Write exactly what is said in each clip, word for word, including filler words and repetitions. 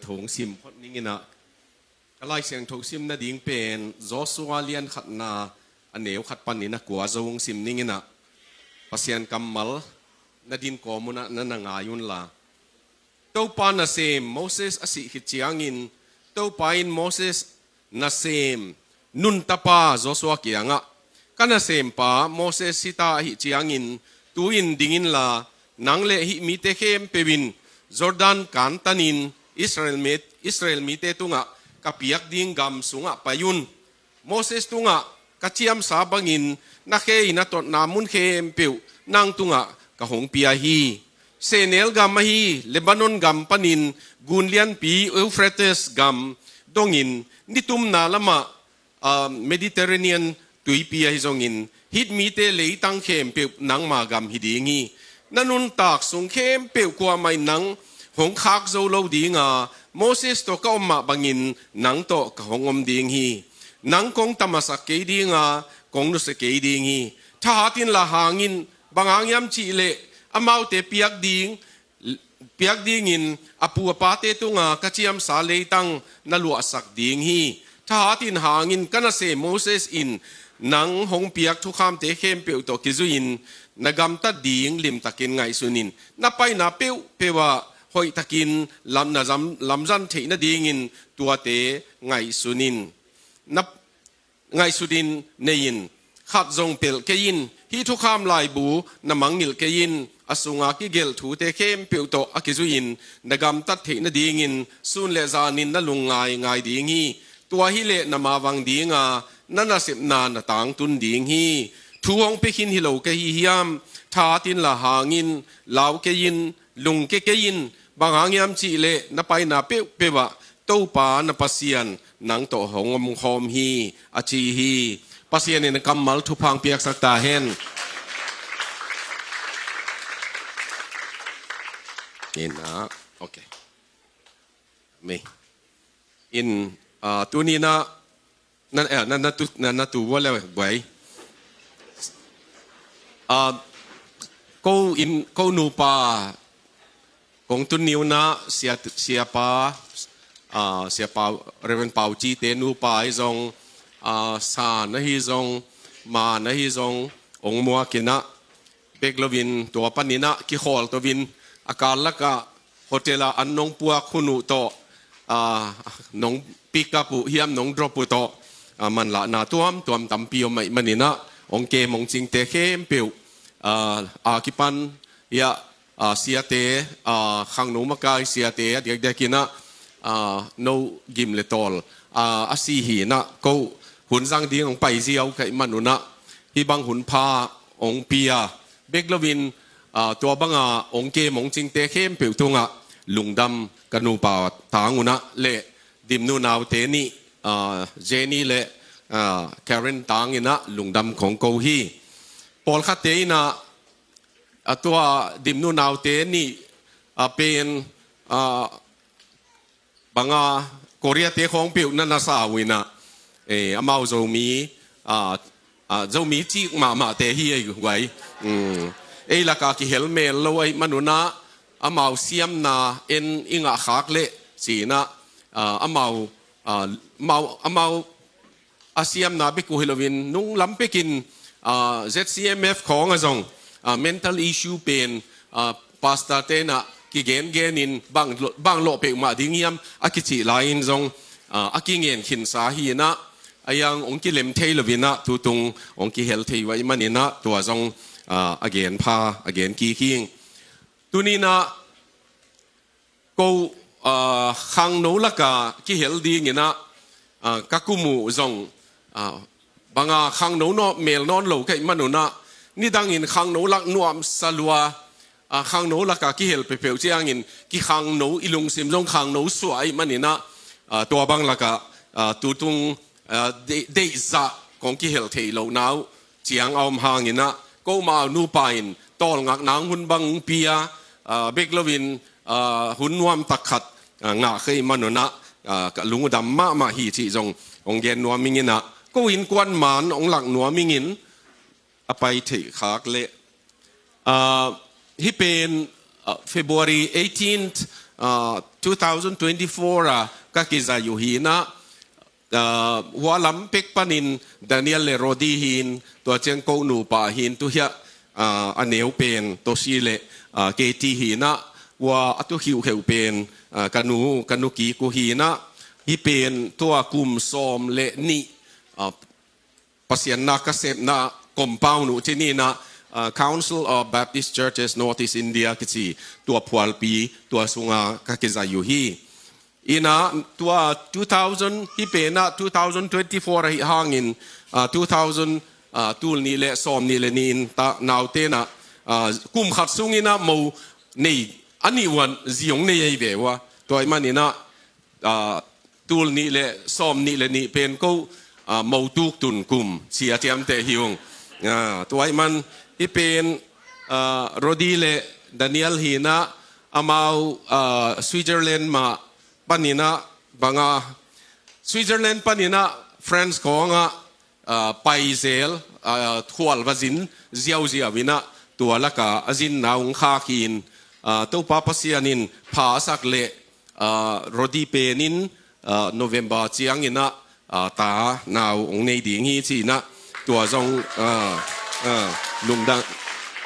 Tho hong sim phot ning in ah, ka Lai Siangtho sim nading pen Joshua lian khatna a neu khat panin a kua zo hong sim ning in ah, Pasian kammal na din kawm un ah na na ngai un la. Topa nasem Moses a sih khit ciangin, Topa in Moses nasem, Nun tapa Joshua kiangah, ka nasempa Moses si ta ahih ciangin, tu-in ding inla, nang le hih mite khempeuh in Jordan kantanin Israel mi, Israel mite tungah ka piak ding gam sungah pai un. Moses tungah ka ciamsa bangin na khe in a totna mun khempeuh nang tungah ka hong pia hi. Sehnel gam ahi Lebanon gam panin gun lianpi Euphrates gam dongin nitumna lamah, ah, Mediterranean tuipi ahi zongin, hih mite leitang khempeuh nangma gam hi ding hi. Na nuntak sung khempeuh kuamah in nang hong khak zo lo ding a, Moses tawh ka om mah bangin nang tawh ka hong om ding hi. Nang kong tamasak kei ding a, kong nusia kei ding hi. Thahat inla hang in, bang hang hiam cih leh amaute piak ding, piak dingin a pu a pate tunga ka ciamsa leitang na luahsak ding hi. Thahat in hang in, ka nasem Moses in nang hong piak thukhamte khempeuh tawh kizui-in na gamtat ding limtakin ngaihsun in. Na paina peuhpeuh ah hoihtakin lam, na zam, lamzang theih nadingin tuate ngaihsun in. Na ngaihsutin nei in, khat zong pelh kei in, hih thukham laibu na mangngilh kei in, a sunga kigelh thute khempeuh tawh a kizui-in na gamtat theih nadingin sun le zanin na lungngai ngai ding hi. Tua hileh na mavang ding a, na nasepna na tangtun ding hi. Thu hong pia khin hi lo ka hi hiam? Thahat inla hang in, lau kei in, lungke kei in, bang hang hiam cih leh na paina peuhpeuh ah Topa na Pasian nang tawh hong om khawm hi, a ci hi. Pasian in a kammal thupha hong piaksak ta hen. In, ah, okay. Amen. In, ah, tuni in ah, na, eh, na, na tu, na, na tu vua le guai. Ah, ko in, ko nupa, kong tun ni un ah, sia, siapa, ah, siapa, Reverend Pau Ci te nupa ahi zong, ah, San ahi zong, Man ahi zong, ong muak in ah, bek loin tua panin ah kikhawl to in, a kal lakah hotel ah an nong puak hun uh tawh, ah, nong pick up uh hiam nong drop uh tawh, ah, manlahna tuamtuam tampi om ahih manin ah, ong kem ong cingte khempeuh, ah, a kipan hiah, ah, siate, ah, khangno makai siate a diakdiak in ah, ah, no gim le tawl, ah, a si hi in ah, ko hun zang ding ong pai ziau ka hih man un ah, hih bang hun pha ong pia, bek loin, ah, tua banga ong kem ong cingte khempeuh tungah lungdam ka nupa tang un ah le Dimnu naute nih, ah, Jenny le, ah, Karen tang in ah lungdam kong ko hi. Pawlkhatte in ah, ah, tua Dimnu naute nih, ah, pen, ah, banga Korea te khawng peuh na na sa uh in ah, eh, amau Zomi, ah, ah, Zomi cik mahmahte hi ei guai. Mm. Ei lakah kihel mel lo ahih man un ah, amau siamna en i ngah khak leh ci in ah, ah, amau, ah, amau, amau a siamna bek uh hi loin nung lam pekin, ah, Z C M F khawng ah zong, ah, mental issue pen, ah, pastor te in ah kigengen in bang, bang lawh peuhmah ding hiam a kicih lai-in zong, ah, a kingen khinsa hi in ah, a yang ong kilem thei loin ah tutung ong kihel thei uh ahih manin ah tua zong, ah, a gen pha, a gen kik hi ing. Tuni in ah ko, ah, khangno lakah kihel ding in ah, ah, ka kum uh zong, ah, banga khangno nawn, mel nawn lo ka hih man un ah, nidangin khangno lak nuamsa lua, ah, khangno lakah kihel peuhpeuh ciangin kikhangno, i lungsim zong khangno suah ahih manin ah, ah, tua bang lakah, ah, tutung, ah, deih, deihzah kong kihel theih lohna uh ciang a om hangin ah, ko ma nupa in tawlngak nang hun bang pia, ah, bek loin, ah, hun nuam tak khat, ah, ngah ka hih man un ah, ah, ka lungdam mahmah hi cih zong ong gen nuam ing in ah, ko innkuan man ong lak nuam ing in, a pai theih khak leh, ah, hih pen, ah, February eighteenth, Ah, two thousand twenty-four a ka kizai uh hinah, ah, hua lam pek panin Daniel le Rodi hin, tua ciang ko nupa hin tuhiah, ah, a neu pen Tosi le, ah, Katie hinah, hua a tu khiukheu pen, ah, ka nu, ka nu kik uh hinah, hih pen tua kum sawm le nih, ah, Pasian na ka sepna compound uh ci ninah, ah, Council of Baptist Churches Northeast India kici tua phualpi tua sunga ka kizai uh hi. Inah tua two thousand hih penah two thousand twenty-four ahi hangin, ah, two thousand, ah, tul nih le sawm nih le nih in ta nautenah, ah, kum khat sunginah mo nei a nih uan ziong nei ahi ve ua. Tua ih maninah, ah, tul nih le sawm nih le nih pen ko, ah, mo tuk tun kum sia ciamteh hi ung. Ah, tua ih man hih pen, ah, Rodi le Daniel hinah amau, ah, Switzerland mah paninah banga Switzerland paninah France khawngah, ah, paizel, ah, khual va zin ziauziau inah tua laka a zin naung khak hin, ah, Topa Pasian in pha a sak le, ah, Rodi penin, ah, November cianginah, ah, ta nau ong nei ding hi cinah tua zong, ah, ah, lungdam,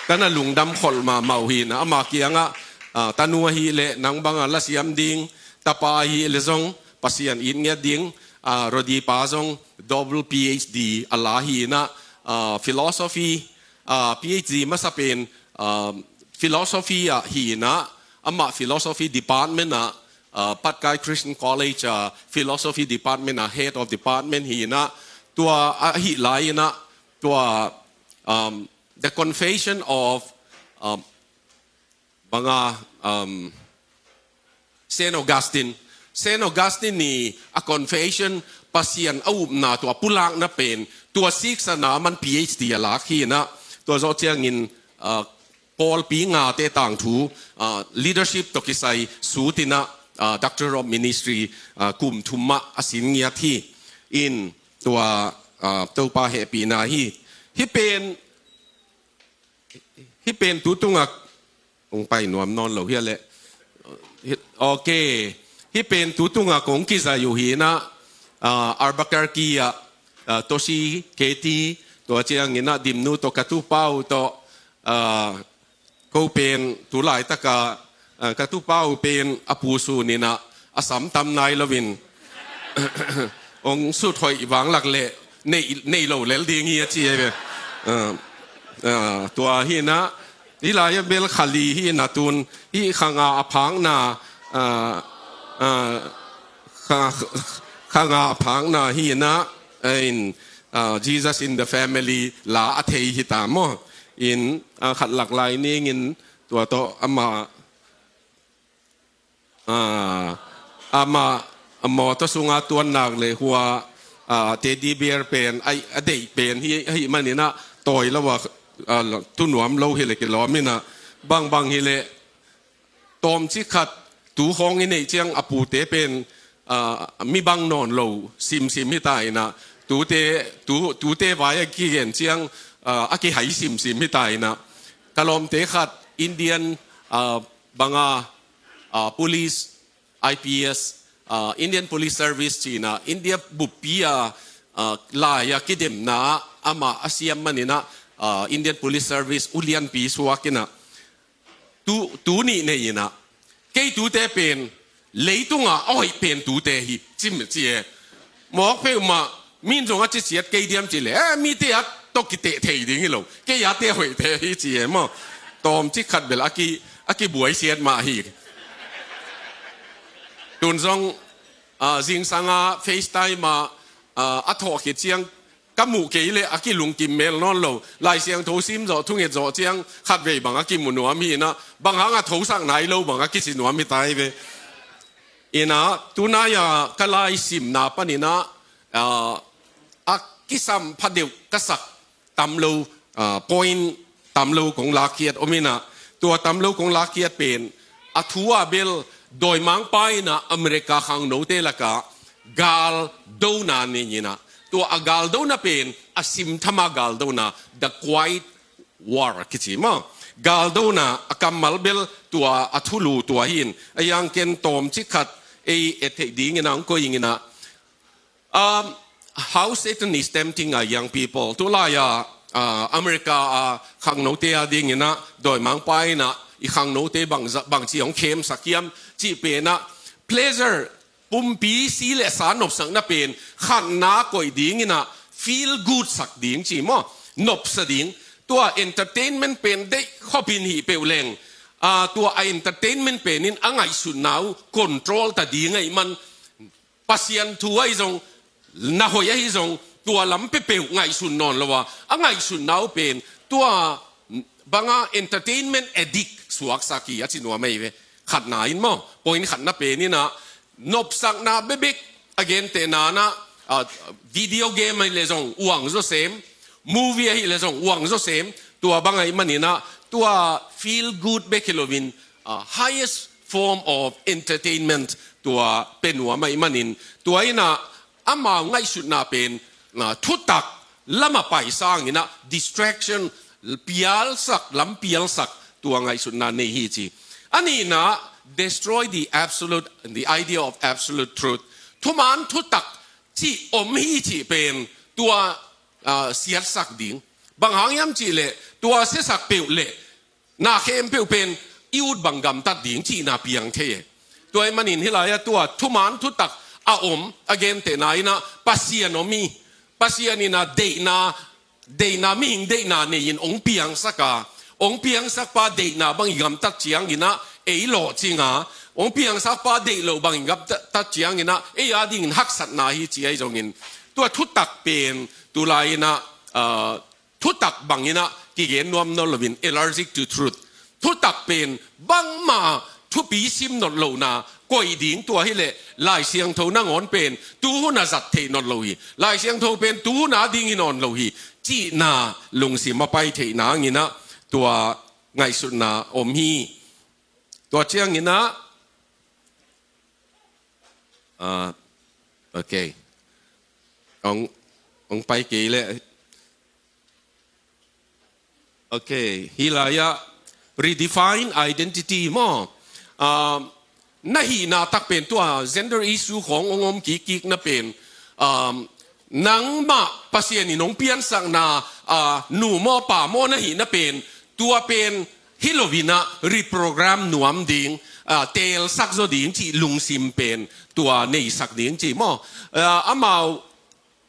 kana lungdam kholh mahmah uh hinah ama kiangah, ah, tanu ahi le nang banga lasiam ding, tapa ahi le zong Pasian it ngiat ding, ah, Rodi pa zong double P H D a la hinah, ah, philosophy, ah, P H D masa pen, ah, philosophy ah hinah, amah philosophy department ah, ah, Patkai Christian College ah philosophy department ah head of department hinah, tua ahi lai inah, tua, um, the confession of, um, banga, um, Saint Augustine. Saint Augustine ii a confession, Pasian a upna tua pulakna pen, tua siksana man P H D a lak hinah, tua zawh ciangin, ah, pawlpi ngate tangthu, ah, leadership tawh kisai sutinah, ah, Doctor of Ministry, ah, kum thum mah a sin ngiat hi. In tua, ah, Topa hehpihna hi. Hih pen, hih pen tu tungah kong pai nuam nawn lo hia leh. Ok. Hih pen tu tungah kong kizai uh hinah, ah, Albuquerque ah, ah, Tosi Katie, tua cianginah Dimnu tawh ka tupa uh tawh, ah, ko pen tu laitaka, ah, ka tupa uh pen a pu suninah a sam tam nai loin ong sut hoih vanglak leh nei, nei lo lel ding hi a ci hi ve. Ah, ah, tua hinah, hih lai-ah bel kha li hinah tun, hih kha nga a phakna, ah, ah, kha, kha nga a phakna hinah, in, ah, Jesus in the Family la a thei hi ta maw. In, ah, khat lak lai ningin tua tawh amah, ah, amah a mawtaw sunga tuannak le hua, ah, teddy bear pen a, a deih pen hi, ahih maninah tawi lo a, ah, tu nuam lo hi leh kilawm inah, bangbang hi leh tawmcik khat tu khawng i neih ciang a pute pen, ah, mi bang nawn lo simsim hi ta inah, tute, tu, tute vai a kigen ciang, ah, a kihai simsim hi ta inah. Ka lawmte khat Indian, ah, banga, ah, police, I P S, ah, Indian Police Service cinah, India buppi a, ah, lai-a kidemna amah a siam maninah, ah, Indian Police Service ulianpi suak inah, tu, tu nih nei inah, kei tute pen leitungah a hoih pen tute hi, cim ci e. Mawk peuhmah, min zong a ciciat kei diam ci leh, eh, mite a tawh kiteh thei ding hi lo, kei a te hoih te hi ci e maw. Tawmcik khat bel a ki, a kibuai siat mah hi. Tun zong, ah, zingsanga FaceTime ah, ah, a thawh khit ciang ka muh kei leh a kilungkim mel nawn lo. Lai Siangtho sim zawh, thunget zawh ciang khatvei bang a kimu nuam hinah, bang hang a thosak nai lo bang a kici nuam hi ta hi ve. Inah, tunai-a ka lai simna paninah, ah, a kisam pha deuh ka sak tam lo, ah, point tam lo kong lakkhiat om inah, tua tam lo kong lakkhiat pen, a thu ah bel dawimangpa inah America khangnote lakah gal dona nei inah, tua a gal dona pen a simthama gal dona, the Quiet War kici maw. galdona a kammal bel tua a thulu tua hi in, a hiang ken tawmcik khat ei et theih dingin a hong koih ing in ah, um, how Satan is tempting our young people. Tulai-a, uh, America a khangnote a dingin ah dawimangpa in ah i khangnote bang za-, bangci hong khemsak hiam cih pen ah, pleasure, pumpi si le sa nopsakna pen khatna koih dingin ah feel good sak ding ci maw, nopsa ding. Tua entertainment pen deih khopin hih peuh leng, ah, tua a entertainment pen in a ngaihsutna uh control ta ding ahih man, Pasian thu ahi zong, na hoih ahi zong, tua lam peuhpeuh ngaihsun nawn lo a, a ngaihsutna uh pen tua banga entertainment addict suaksak hi a ci nuam ahi ve. Khatna in maw, point khatna pen in ah, nopsakna bekbek a gentehna in ah, ah, video game ahi le zong uang zawsem, movie ahi le zong uang zawsem, tua bang ahih man in ah, tua feel good bek hi loin, ah, highest form of entertainment tua pe nuam ahih manin, tua in ah amau ngaihsutna pen, ah, thutak lam a pai sangin ah distraction, pialsak, lam pialsak tua ngaihsutna nei hi ci. A nihna, destroy the absolute, the idea of absolute truth. Thuman thutak cih om hi cih pen tua, ah, siatsak ding. Bang hang hiam cih leh, tua siasak peuh leh na khempeuh pen i ut bang gamtat ding cihna piang thei e. Tua ahih manin hih lai-ah tua thuman thutak a om, a gentehna in ah Pasian om hi. Pasian in ah deihna, deihna, mihing deihna nei-in hong piangsak a, hong piangsakpa deihna bang i gamtat ciangin ah ei lawhcing a, hong piangsakpa deih loh bang i gamtat ciangin ah ei a dingin haksatna hi ci ahi zongin, tua thutak pen tulai in ah, ah, thutak bangin ah kigen nuam nawn loin allergic to truth. Thutak pen bangmah thupi sim nawn lohna koih ding tua hi leh Lai Siangtho nangawn pen tuhun a zat theih nawn lo hi. Lai Siangtho pen tuhun a ding hi nawn lo hi cihna lungsim a pai theihna hangin ah tua ngaihsutna om hi. Tua ciangin ah, ah, okay. Hong, hong pai kei leh. Okay, hih lai-ah redefine identity maw? Ah, na hihna tak pen tua gender issue khawng hong om kikkik na pen, ah, nangmah Pasian in hong piansakna, ah, nu maw pa maw na hihna pen, tua pen hi loin ah reprogram nuam ding, ah, teelsak zaw ding cih lungsim pen tua neisak ding ci maw? Ah, amau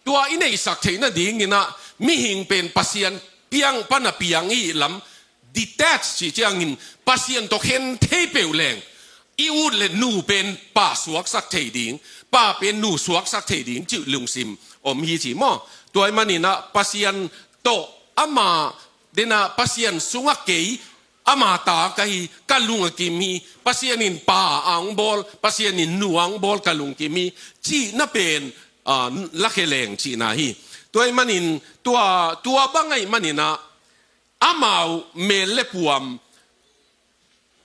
tua i neihsak theih nadingin ah mihing pen Pasian piang pan a piang i hih lam detach cih ciangin Pasian tawh khen thei peuh leng i ut le nu pen pa suaksak thei ding, pa pen nu suaksak thei ding cih lungsim om hi ci maw? Tua ahih manin ah Pasian tawh ama, den ah Pasian sungah kei ama ta ka hi, ka lung a kim hi, Pasian in pa a hong bawl, Pasian in nu a hong bawl ka lungkim hi cihna pen, ah, lakhia leng cihna hi. Tua ahih manin, tua, tua bang ahih manin ah amau mel le puam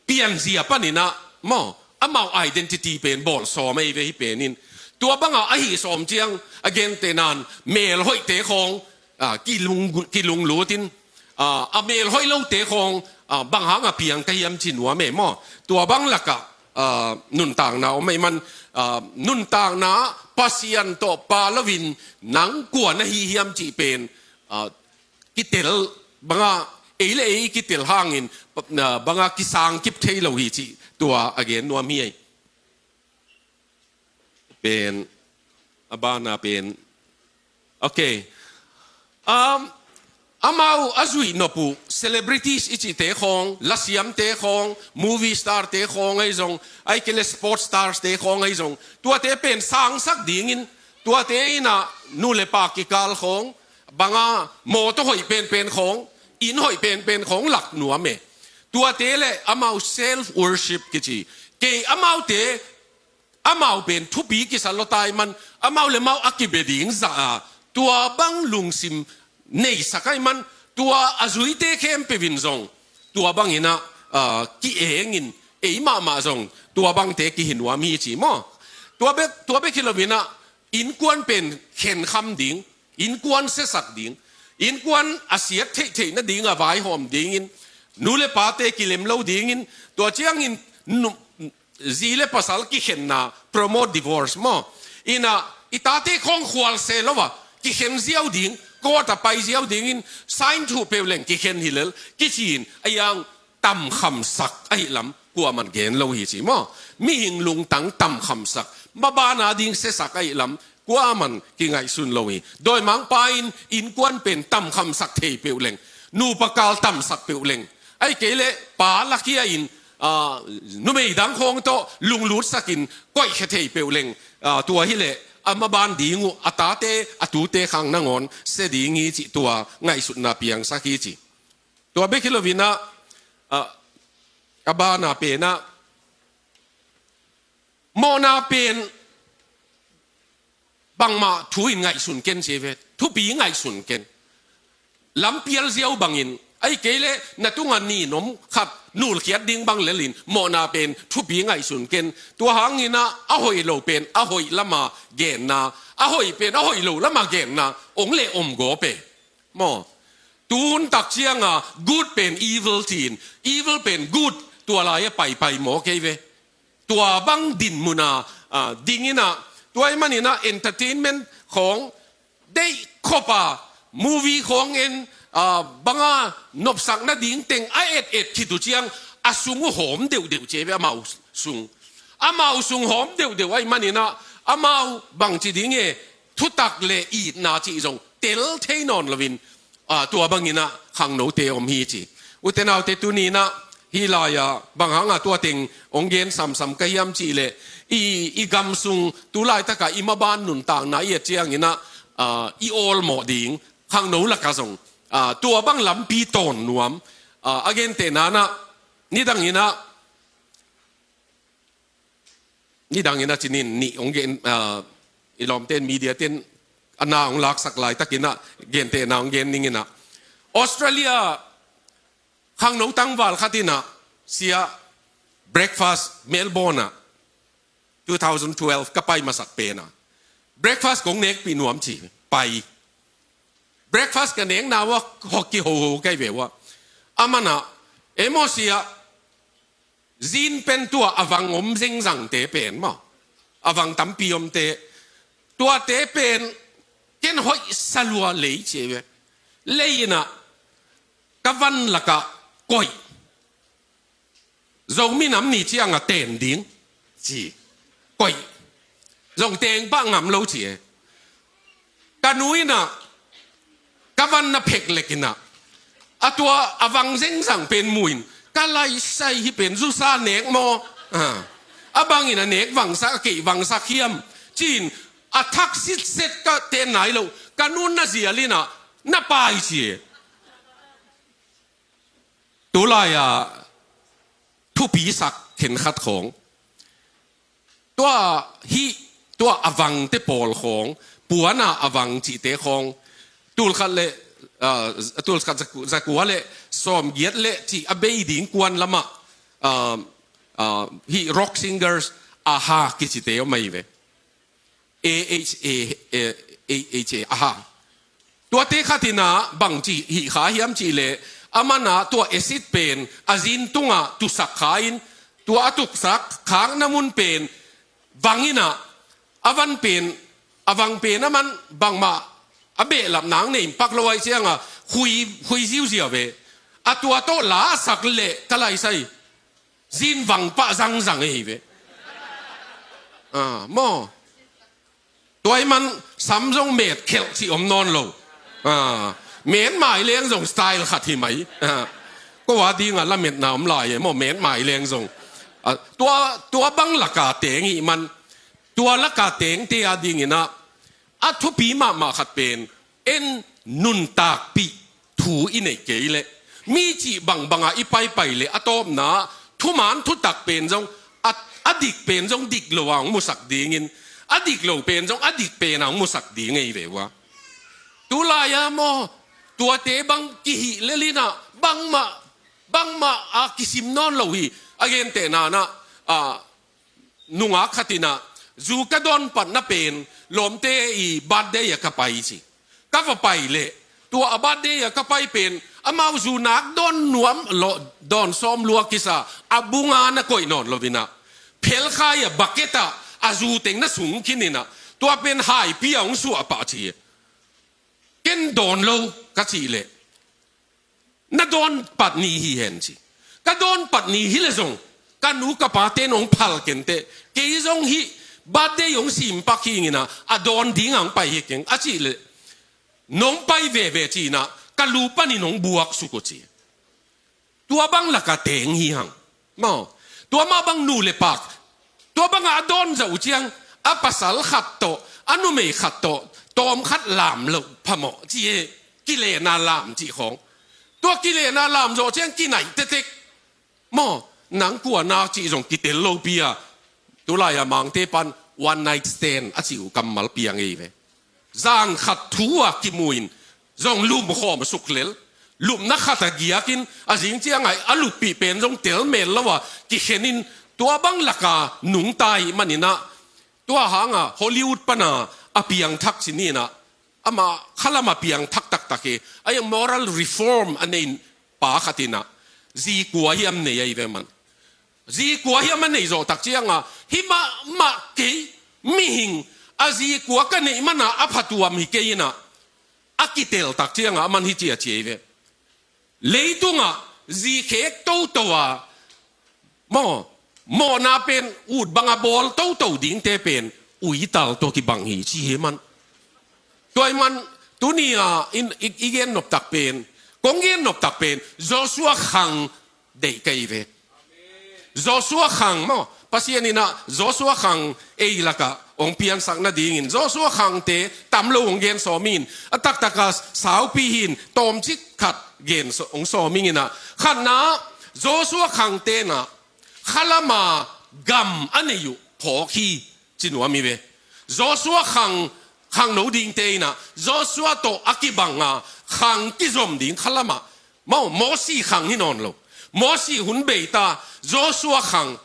pianzia panin ah maw, amau identity pen bawl sawm ahi ve hih pen in. Tua bangah a hih sawm ciang a gentehna in mel hoihte khawng, ah, kilung, kilunglut in, ah, a mel hoih lote khawng, ah, bang hang a piang ka hiam ci nuam e maw? Tua bang lakah, ah, nuntakna om ahih man, ah, nuntakna Pasian tawh pa loin nang kua na hi hiam cih pen, ah, kitel banga, ei le ei kitel hangin, ah, banga kisang kip thei lo hi cih tua a gen nuam hi ei. Pen, a bana pen. Okay. Um, amau a zuih nop uh, celebrities i cihte khawng, lasiamte khawng, movie star te khawng ahi zong, ahih kei leh sports stars te khawng ahi zong, tuate pen sangsak dingin, tuate in ah nu le pa kikal khawng, banga mawtaw hoih penpen khawng, inn hoih penpen khawng lak nuam e. Tuate le amau self worship kici. Kei amaute, amau pen thupi kisa lua ta ahih man, amau le amau a kibia ding zah a, tua bang lungsim neisak ahih man, tua a zuite khempeuh in zong tua bangin ah, ah, ki-engin, ei mahmah zong tua bangte kihi nuam hi ci maw? Tua bek, tua bek hi loin ah, innkuan pen khenkham ding, innkuan siasak ding, innkuan a siat theihtheih nading a vaihawm dingin, nu le pate kilem lo dingin, tua ciangin nu, zi le pasal kikhenna, promote divorce maw. Ina, i tate khawng khual se lo a, kikhen ziau ding, court a pai ziau dingin, sign thuh peuh leng kikhen hi lel, kici-in, a iang tamkhamsak ahi lam, kuaman gen lo hi ci maw. Mihing lungtang tamkhamsak, mabana ding sesak ahi lam, kuaman kingaihsun lo hi. Dawimangpa in innkuan pen tamkhamsak thei peuh leng, nupa kal tamsak peuh leng, ahih kei leh pa lakhia in, aa, numei dang khawng tawh lunglutsakin koihkhia thei peuh leng, aa, tua hileh a maban ding uh a tate, a tute khang nangawn se ding hi cih tua ngaihsutna piangsak hi ci. Tua bek hi loinah, aa, a bana penah, mawhna pen bangmah thu in ngaihsun ken ci ve, thupi ngaihsun ken. Lampial ziau bangin, ahih kei leh na tungah nin om khat nulkhiat ding bang lelin, mawhna pen thupi ngaihsun ken. Tua hanginah a hoih lo pen a hoih lama genna, a hoih pen a hoih lo lama genna, ong le om gawp e. Maw, tuhun tak cianga good pen evil ci-in, evil pen good, tua lai-a paipai maw kei ve. Tua bang dinmuna, ah, dinginah, tua ahih maninah entertainment khawng deih khop a, movie khawng en, ah, banga nopsak nading teng a et et khit uh ciang, a sung uh hawm deuhdeuh ci ve, amau sung. Amau sung hawm deuhdeuh ahih maninah, amau bangci ding e, thutak le itna cih zong tel thei nawn loin, aa, tua banginah khangnote om hi ci. Ute naute, tuninah hih lai-ah bang hanga tua teng hong gen samsam ka hiam cihleh, i, i gam sung tu laitakah i maban nuntakna i et cianginah, aa, i awlmawh ding, khangno lakah zong, aa, tua bang lampi tawn nuam, aa, a gentehna-nah, nidanginah, nidanginah cinin nih hong gen, ah, i lawmten, media ten a na hong laksak laitakinah gentehna hong gen ninginah, Australia khangno tangval khatinah, sia, breakfast Melbourne ah two thousand twelve ka pai masak penah, breakfast kong nekpih nuam ci, pai. Breakfast ka nekna uh a hawk kihoho kei ve uh a, amanah, ei maw sia, zin pen tua a vang om zengzangte pen maw, a vang tampi omte, tuate pen ken hoih salua lei ci ve. Lei inah ka van lakah koih. Zomi nam ni cianga ten ding ci. Koih. Zong teng pah ngam lo ci e. Ka nu inah ka van na phek lek inah, a tua a vang zengzang pen mu-in, ka laisai, hih pen zusa nek maw? Ah. A bangin a nek vangsak, a keih vangsak hiam? Ci-in a thak sitset ka ten nai lo, ka nu na zial inah na pai ci e. Tulai-ah thupisak khenkhat khawng, tua hih, tua a vangte pawl khawng, puana a vang cihte khawng, tulkhat le, ah, tulkhat zaku-, zakua le sawmgiat le cih a bei ding kuan lamah, ah, ah, hih rock singers, a-ha kicite om ahi ve. A H A, A H A, a-ha. Tuate khatinah bangci hih kha hiam cihleh, amanah tua acid pen a zin tungah tusak kha in, tua a tusak khakna mun pen vanginah, a van pen, a vang pen aman bangmah a behlap nang nei pak lo ahih cianga, khui, khui ziuzia ve. A tua tawh la a sak leh ka laisai, zin vang pah zangzang ahi ve. Ah, maw. Tua ahih man sam zong met khelh cih om nawn lo. Ah, met mai leng zong style khat hi mai. Ah, ko a dingah lametna om lai e maw, met mai leng zong. Ah, tua, tua bang laka teng ahih man, tua laka tengte a dinginah a thupi mahmah khat pen, en nuntakpih thu i neih kei leh, mi cih bangbangah i paipai leh a tawpna, thuman thutak pen zong, a, a dik pen zong dik lo a hong musak dingin, a dik lo pen zong a dik pen a hong musak ding ahi ve uh a. Tulai-a maw, tuate bang kihih lel inah, bangmah, bangmah a kisim nawn lo hi, a gentehna-nah, ah, nungak khatinah, zu ka dawn patna pen, lawmte i birthday-ah ka pai ci. Ka va pai leh, tua a birthday-ah ka pai pen, Amau zu nak dawn nuam lo, dawn sawm lua kisa, a bunga na koih nawn lo inah, phelkhai a bucket ah a zu teng na sung khin inah, tua pen haipi a hong suah pah ci. Ken dawn lo ka cih leh, na dawn pat ni hi hen ci. Ka dawn pat ni hi leh zong ka nu ka pate nong phal kenteh, kei zong hih birthday hong simpak hi inah, a dawn ding a hong pai hi keng a cih leh, nong pai veve ci inah ka lu panin hong buak suk uh ci. Tua bang laka teng hi hang. Maw, tua mah bang nu le pak, tua bangah a dawn zawh uh ciang, a pasal khat tawh, a numei khat tawh, tawm khat lam loh phamawh ci e, kilena lam cih khawng. Tua kilena lam zawh ciang kinaih tetek. Maw, nang kua na cih zong kitel lopi a, tulai a Mangte pan one night stand a cih uh kammal piang ei ve. Zan khat thu a kimu in zong lum khawm a suk lel. Lupna khat a giakin a zing ciangah a luppih pen zong tel mel lo a kikhenin, tua bang laka nungta ih maninah, tua hanga Hollywood pana a piangthak ci ninah, amah khalam a piangthak taktak hi. A moral reform a nei pa khat inah zi kua hiam nei ahi ve man. Zi kua hiam a neih zawh tak cianga, hih mahmah kei mihing a zi kua ka neih mana a phatuam hi kei inah, a kitel tak cianga a man hi ci a ci ahi ve. Leitungah zi khek toto a, maw, mawhna pen ut banga bawl toto dingte pen uital tawh kibang hi ci hi man. Tua ih man, tuni a in, i, i gen noptak pen, kong gen noptak pen Joshua khang deih ka hi ve. Joshua khang maw, Pasian inah Joshua khang ei lakah hong piansak nadingin Joshua khangte tam lo hong gen sawm in, a taktaka saupi hin tawmcik khat gen hong sawm inah, khatna, Joshua khangte inah khalama gam a nei uh phawk hi ci nuam hi ve. Joshua khang, khangno dingte inah Joshua tawh a kibanga khang kizom ding khalamah, maw, Mosi khang hi nawn lo. Mosi hun beita, Joshua khang.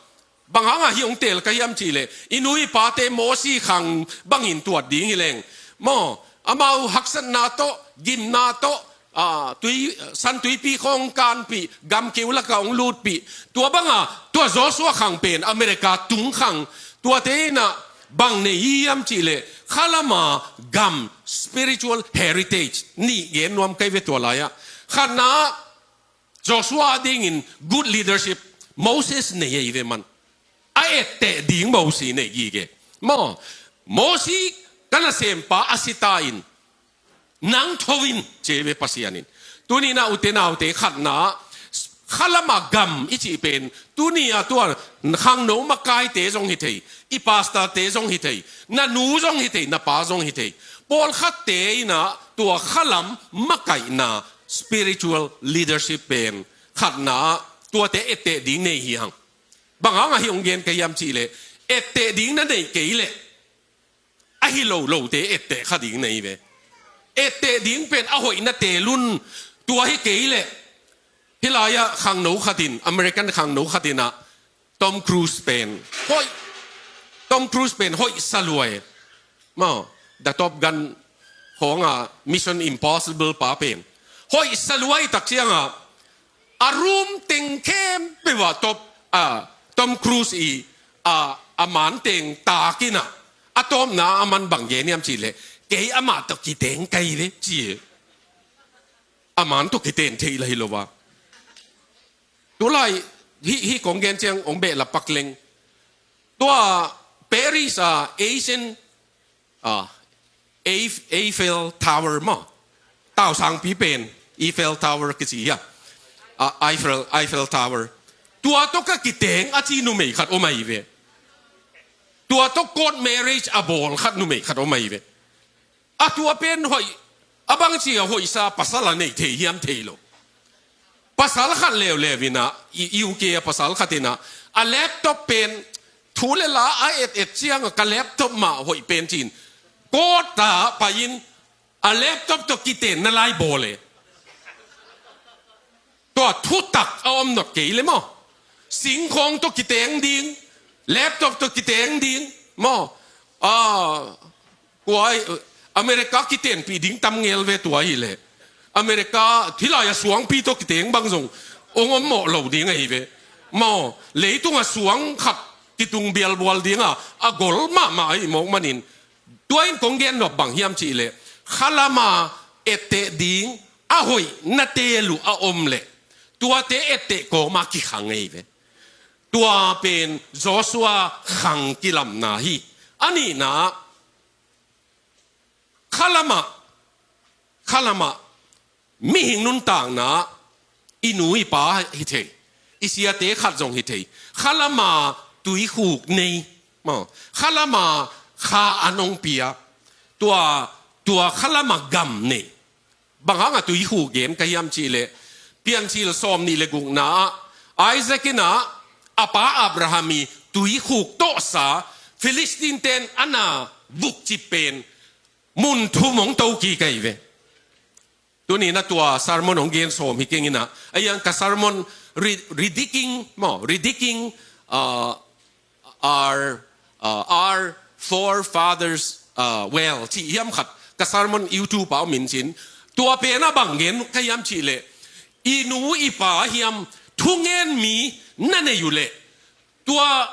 Bang hanga hih hong teel ka hiam cihleh, i nu i pate Mosi khang bangin tuat ding hi leng, maw, amau haksatna tawh, gimna tawh, a, tui, San Tuipi khawng kanpih, gamkeu lakah hong lutpih. Tua banga tua Joshua khang pen America tung khang, tuate inah bang nei hiam cihleh, khalama gam, spiritual heritage nih gen nuam ka hi ve tua lai-ah. Khatna, Joshua dingin good leadership Moses nei ahi ve man. A etteh ding Mosi nei gige. Maw, Mosi ka nasempa a si ta in, nang tho in ci ahi ve Pasian in. Tuni inah ute naute, khatna, khalama gam i cih pen, tuni a tua khangno makaite zong hi thei, i pastorte zong hi thei, na nu zong hi thei, na pa zong hi thei. Pawlkhatte inah tua khalam makaihna, spiritual leadership pen khatna, tuate etteh ding nei hi hang. Bang hanga hih hong gen ka hiam cihleh, etteh ding na neih kei leh, a hi lo lote etteh kha ding nei ve. Etteh ding pen a hoihna teel un, tua hi kei leh, hih lai-ah khangno khat in, American khangno khat inah, Tom Cruise pen hoih, Tom Cruise pen hoih sa lua e. Maw, The Top Gun khawng a, Mission Impossible pa pen hoih sa lua i tak cianga, a room teng khempeuh ah top, a, Tom Cruise i, a, a man teng tak inah, a tawpna a man bang gen hiam cihleh, kei amah tawh kiteng ka hi ve ci. A man tawh kiten thei la hi lo a. Tulai, hih, hih kong gen ciang hong behlap pak leng. Tua Paris a Asian, a, Eif-, Eiffel Tower maw. Tausangpi pen Eiffel Tower kici hia. A, Eiffel, Eiffel Tower. Tua tawh ka kiteng a ci numei khat om ahi ve. Tua tawh court marriage a bawl khat numei khat om ahi ve. A tua pen hoih, a bangci a hoihsa pasal a nei thei hiam thei lo. Pasal khat leuleu inah, i, U K a pasal khat inah, a laptop pen, thu le la a et et cianga ka laptop mah hoih pen ci-in, court ah pai-in, a laptop tawh kitenna lai bawl e. Tua thutak a om nop kei le maw. Singkhawng tawh kiteng ding, laptop tawh kiteng ding, maw. A, kua, America kitenpih ding tam ngel ve tua hileh. America, hih lai-ah suangpi tawh kiteng bang zong hong om mawh lo ding ahi ve. Maw, leitungah suang khat kitung bialbual dingah a gol mahmah ahih mawk manin, tua in kong gen nop bang hiam cih leh, khalama etteh ding a hoih na teel uh a om leh, tuate etteh kawma kikhang ahi ve. Tua pen Joshua khang kilamna hi. A nihna, khalamah, khalamah mihing nuntakna, i nu i pa hi thei, i siate khat zong hi thei, khalama tuikhuk nei, maw, khalama kha an hong pia, tua, tua khalama gam nei. Bang hangah tuikhuk gen ka hiam cih leh, Piancil sawmnih le gukna ah Isaac in ah a pa Abraham i tuikhuk tawhsa Philistine ten a na vukcip pen mun thum hong to kik ahi ve. Tuni in ah tua sermon hong gen sawm hi keng in ah, a hiang ka sermon Re-, Ridiking, maw, Ridiking, uh, our, uh, our forefathers, uh, well, cih hiam khat ka sermon YouTube ah om in cin. Tua pen ah bang gen ka hiam cih leh, i nu i pa hiam thungen mi na nei uh leh, tua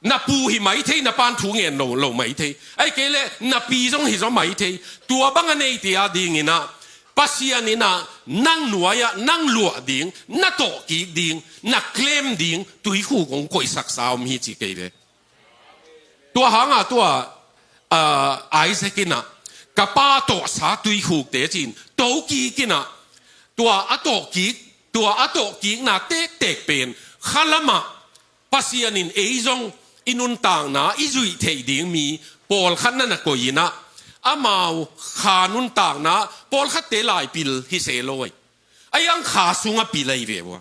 na pu hi mai thei, na pan thungen lo, lo mai thei, ahih kei leh na pi zong hi zaw mai thei. Tua bang a neite a dingin ah Pasian in ah nang nuai-ah nang luah ding, na tawh kik ding, na claim ding tuikhuk hong koihsaksa om hi ci kei ve. Tua hangah tua, ah, Isaac in ah ka pa tawhsa tuikhukte cin to kik in ah, tua a tawh kik, tua a tawh kikna tektek pen khalamah Pasian in ei zong i nuntakna i zuih theih ding mi pawlkhat na na koih in ah, amau kha nuntakna pawlkhatte lai pil hi se lo ei. A hiang kha sungah pil ahi ve ua.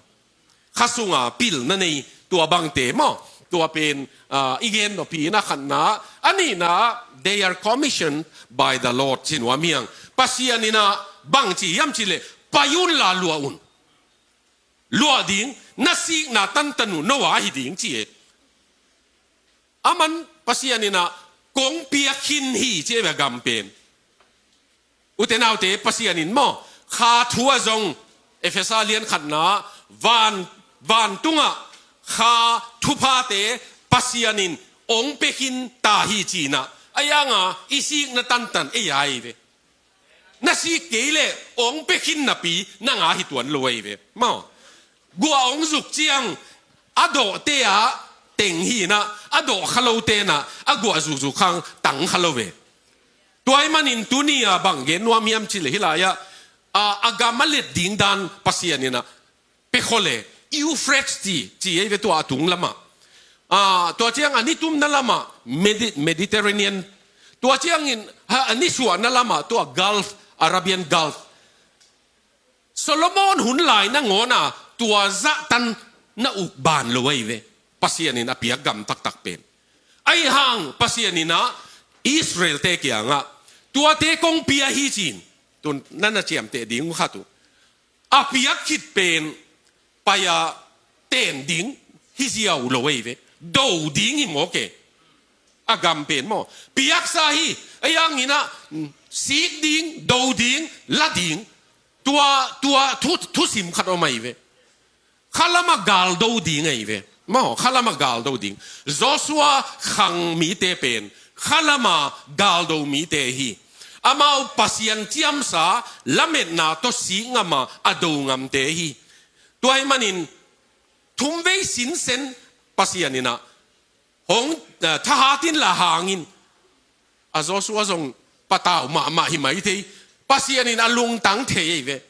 Kha sungah pil na nei tua bangte maw. Tua pen, ah, i gen nop hi in ah khatna, a nihna, they are commissioned by the Lord ci nuam hiang. Pasian in ah bang ci hiam cih leh, pai un la luah un. Luah ding, na sikna tantan uh Noah hi ding ci e. Aman Pasian in ah kong piak khin hi ci e ve gam pen. Ute naute, Pasian in maw, kha thu ah zong, Efesa lian khatna, van, vantungah kha thuphate Pasian in hong pia khin ta hi ci in ah, a hiang a i sikna tantan ei a hi ve. Na sik kei leh hong pia khin napi nang a hi tuan lo ahi ve. Maw. Guah hong zuk ciang a dawhte ah teng hi in ah, a dawh kha lote in ah a guah zukzuk khang tang kha lo ve. Tua ahih manin tuni-a bang gen nuam hiam cih leh hih lai-ah, a, a gam a let ding dan Pasian in ah pia khol e, Euphrates ci, ci ei ve tua a tung lamah. Ah, tua ciang a nitumna lamah Medi-, Mediterranean. Tua ciangin, ha, a nisuahna lamah tua Gulf, Arabian Gulf. Solomon hun lai nangawn a tua zahtan na uk ban lo ahi ve. Pasian in a piak gam taktak pen. Ahi hang Pasian in ah Israel-te kiangah tuate kong pia hi ci-in. Tun na na ciamteh ding uh khat uh. A piak khit pen pai-a ten ding hi ziau lo ahi ve. Do ding hi mawk e. A gam pen maw. Piaksa hi, a hiang in ah, mm, sik ding, do ding, la ding. Tua, tua thu, thusim khat om ahi ve. Khalamah galdo ding ahi ve. Maw, khalamah galdo ding. Joshua khang mite pen khalamah galdo mite hi. Amau Pasian ciamsa lametna tawh sik ngam a, a do ngamte hi. Tua ahih manin thumvei sinsen Pasian in ah hong, eh, thahat in la hang in. A Joshua zong patau mahmah hi mai thei. Pasian in a lungtang thei ahi ve.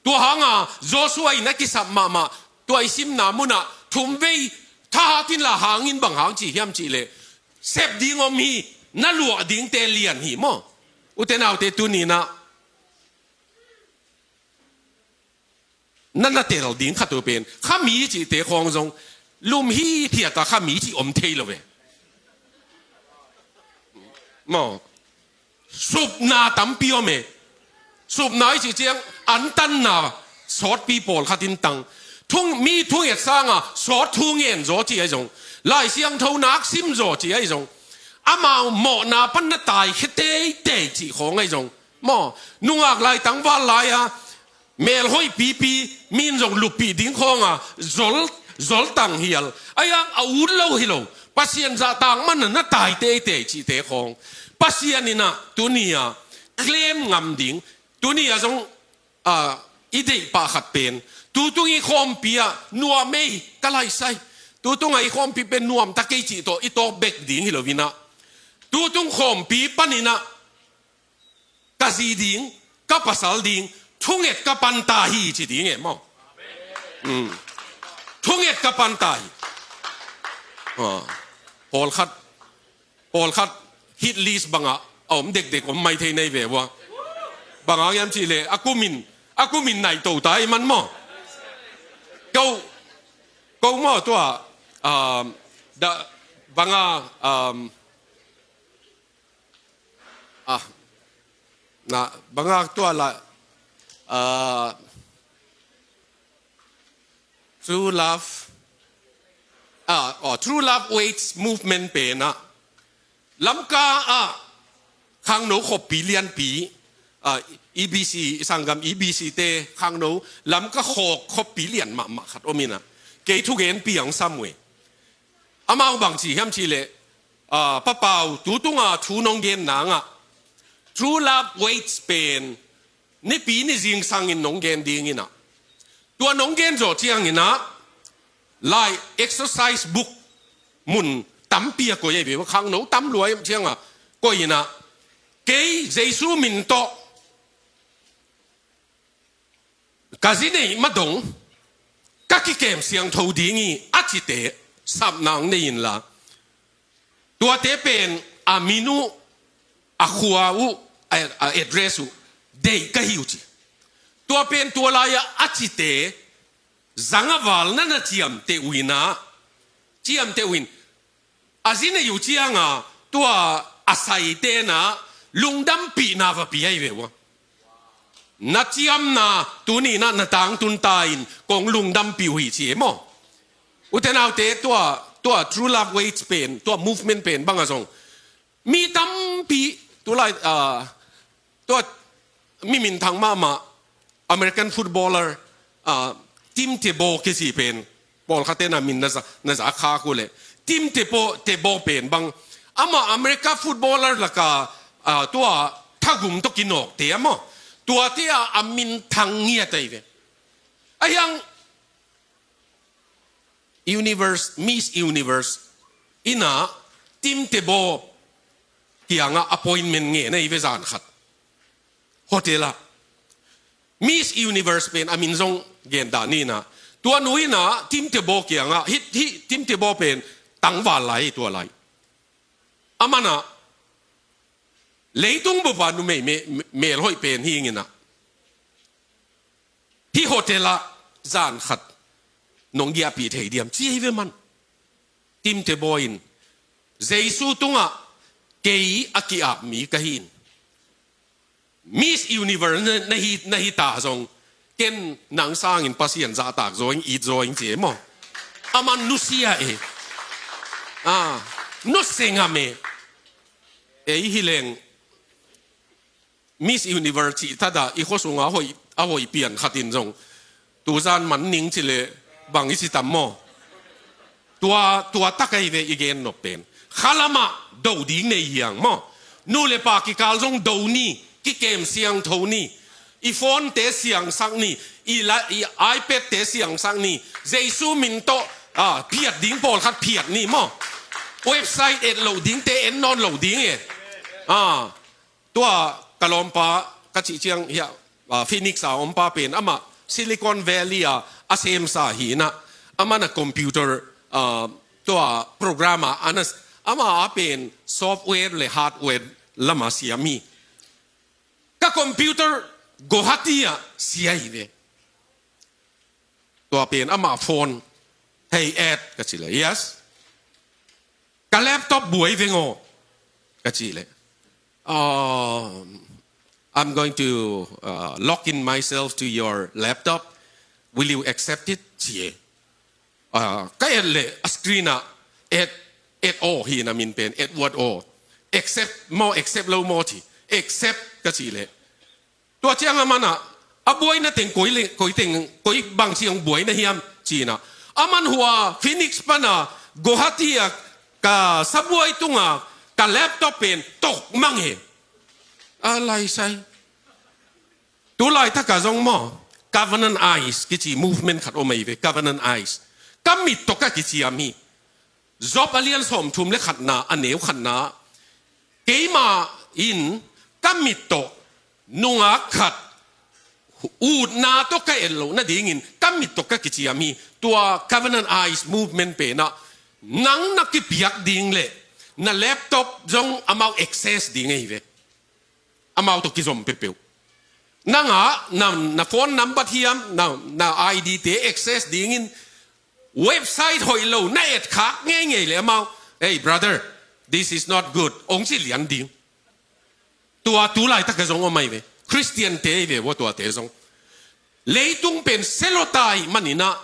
Tua hang a Joshua in a kisap mahmah, tua i simna munah thumvei thahat in la hang in, bang hang ci hiam cih leh, sep ding om hi, na luah dingte lian hi maw. Ute naute, tuni in ah na na tel ding khat uh pen, khami cihte khawng zong lum hithiat a, khami cih om thei lo ve. Maw. Supna tampi om e. Supna i cih ciang antanna sawtpi pawlkhat in tang. Thung, mi thunget sanga sawt thu ngen zaw ci ahi zong, Lai Siangtho nak sim zaw ci ahi zong, amau mawhna pan na taikhia teitei cih khawng ahi zong, maw, nungak lai tangval lai-a, Melhoih pipi, min zong luppih ding khawnga zol, zol tang hial. Ahi hang a ut lo hi lo. Pasian zahtak mana na tai teitei cihte khawng. Pasian in ah tuni-a claim ngam ding. Tuni-a zong, ah, i deih pah khat pen. Tutung i khawmpi-ah nuam ei ka laisai. Tutung a i khawmpi pen nuam ta kei cih tawh i tawk bek ding hi lo in ah. Tutung khawmpi panin ah ka zi ding, ka pasal ding, thunget ka pan ta hi ci ding e maw. Mm. Thunget ka pan ta hi. Ah. Pawlkhat, pawlkhat hit list bangah a om dekdek om mai thei nei ve ua. Bangah hiam cih leh a kumin, a kumin naih to ta i man maw. Ko, ko maw tua, um, da, bangah, um, Ah, na, bangah tua la, ah, True Love, ah, oh, True Love Waits movement pen ah. Lamka ah, khangno khoppi lianpi, ah, E B C, sanggam E B C te khangno, Lamka khawk khoppi lian mahmah khat om in ah. Kei thugenpi ang sam uh e. Amau bang ci hiam cih leh, ah, Papau, tutunga thu nong gen nangah, True Love Waits pen, nipi ni zingsangin nong gen ding in ah. Tua nong gen zawh ciangin ah, lai exercise book mun tampi a koih ahi ve, khangno tam lua ciangah, koih in ah, kei Jesu min tawh, ka zi neih ma dong, ka kikem siangtho ding hi a cite, sapna hong nei inla. Tuate pen a min uh, a khua uh, a, a address uh, deih ka hi uh ci. Tua pen tua lai-ah a cite, zang a val na na ciamteh uh in ah, ciamteh uh in, a zi neih uh cianga, tua a saite na lungdampihna va pia hi ve ua. Na ciamna, tuni na, na tangtun ta in, kong lungdampih uh hi ci e maw. Ute naute, tua, tua True Love Waits pen, tua movement pen bangah zong. Mi tampi, tulai, ah, tua mi minthang mahmah, American footballer, ah, Tim Tebow kici pen, pawlkhatte na min na za, na za khak uh leh. Tim Tebow, Tebow pen bang, amah America footballer laka, ah, tua thagum tawh kinawkte a maw. Tuate a, a minthang ngiat ahi ve. Ahi hang, Universe, Miss Universe in ah Tim Tebow kiangah appointment ngen ahi ve zan khat. Hotel ah. Miss Universe pen a min zong gen dah ni in ah. Tua nu in ah Tim Tebow kiangah, hih, hih Tim Tebow pen tangval lai, tua lai. Aman ah, leitung bup a numei me, me, melhoih pen hi ing in ah. Hih hotel ah zan khat nong giahpih thei diam ci hi ve man. Tim Tebow in, Jesu tungah kei a ki-ap mi ka hi in. Miss Universe na, na hi, na hi ta zong, ken nang sangin Pasian zahtak zaw ing, it zaw ing ci e maw. Aman nusia e. Ah, nusia ngam e. Ei hi leng, Miss Universe cih thadah i khua sungah a hoih, a hoih pian khat in zong, tuzan man ning ci leh bang i ci tam maw? Tua, tua tak ahi ve i gen nop pen. Khalamah do ding nei hiang maw? Nu le pa kikal zong do ni, kikem siangtho ni. I phone-te siangsak ni, i la, i iPad-te siangsak ni. Jesu min tawh, ah, phiat ding pawlkhat phiat ni maw? Website et loh dingte et nawn lo ding e. Ah, tua ka lawmpa ka cih ciang hiah, ah, Phoenix a ompa pen amah Silicon Valley a a semsa hi in ah, amah na computer, ah, tua program a, a na, amah a pen software le hardware lama siam hi. Ka computer Guwahati ah sia hi ve. Tua pen amah phone. Hey, Ed, ka cih leh, yes. Ka laptop buai veng aw, ka cih leh. Um, I'm going to, uh, log in myself to your laptop. Will you accept it? Ci e. Ah, ka et leh a screen ah Ed, Ed Aw hi na min pen, Edward Aw. Accept maw, accept lo maw ci. Accept ka cih leh. Tua ciang amah na, A buaina teng koi le, koi teng, koi bangci hong buaina hiam ci-in ah, aman hua Phoenix pana Guwahati ah ka sabuai tungah ka laptop pen tokmang hi. A laisai. Tu laitakah zong maw, Covenant Eyes kici movement khat om ahi ve, Covenant Eyes. Ka mit tawh ka kiciam hi. Job a lian sawmthum le khatna, a neu khatna. Keimah in ka mit tawh nungak khat utna tawh ka et loh nadingin ka mit tawh ka kiciam hi. Tua Covenant Eyes movement pen ah nang na kipiak ding leh na laptop zong amau access ding ahi ve. Amau tawh kizom peuhpeuh. Nang ah na, na phone number hiam, na, na I D te access dingin website hoih lo na etkhak ngeingei leh amau, "Hey brother, this is not good," hong ci lian ding. Tua tu laitakah zong om ahi ve. Khristiante ahi ve ua tuate zong. Leitung pen sia lua ta ahih manin ah,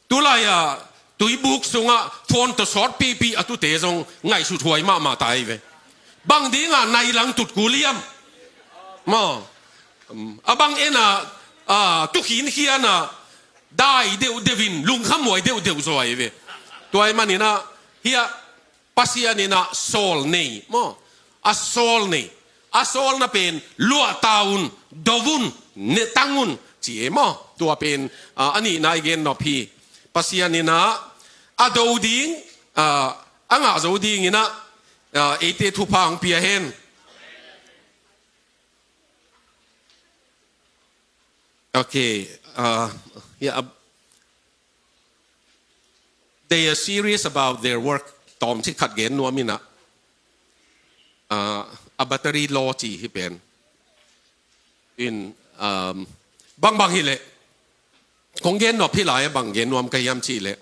tu lai-a tuibuk sungah phone tawh sawt pipi a tute zong ngaihsut huai mahmah ta ahi ve. Bang dingah nai lang tut kul hiam? Maw. A bang en ah, a, tu khinkhian ah dai deuhdeuh in lungkhamhuai deuhdeuh zaw ahi ve. Tua ahih manin ah, hiah Pasian in ah sawl nei maw. A sawl nei. A sawlna pen luah ta un, do un, ne tang un ci e maw. Tua pen, a, a nihna i gen nop hi. Pasian in ah a do ding, a, a ngah zo dingin ah, a, eite thupha hong pia hen. Okay, uh, yeah, ab- they are serious about their work. Tawmcik khat gen nuam in ah, uh, a battery law ci hi pen. In, um, bangbang hi leh. Kong gen nop hi lai a bang gen nuam ka hiam cih leh.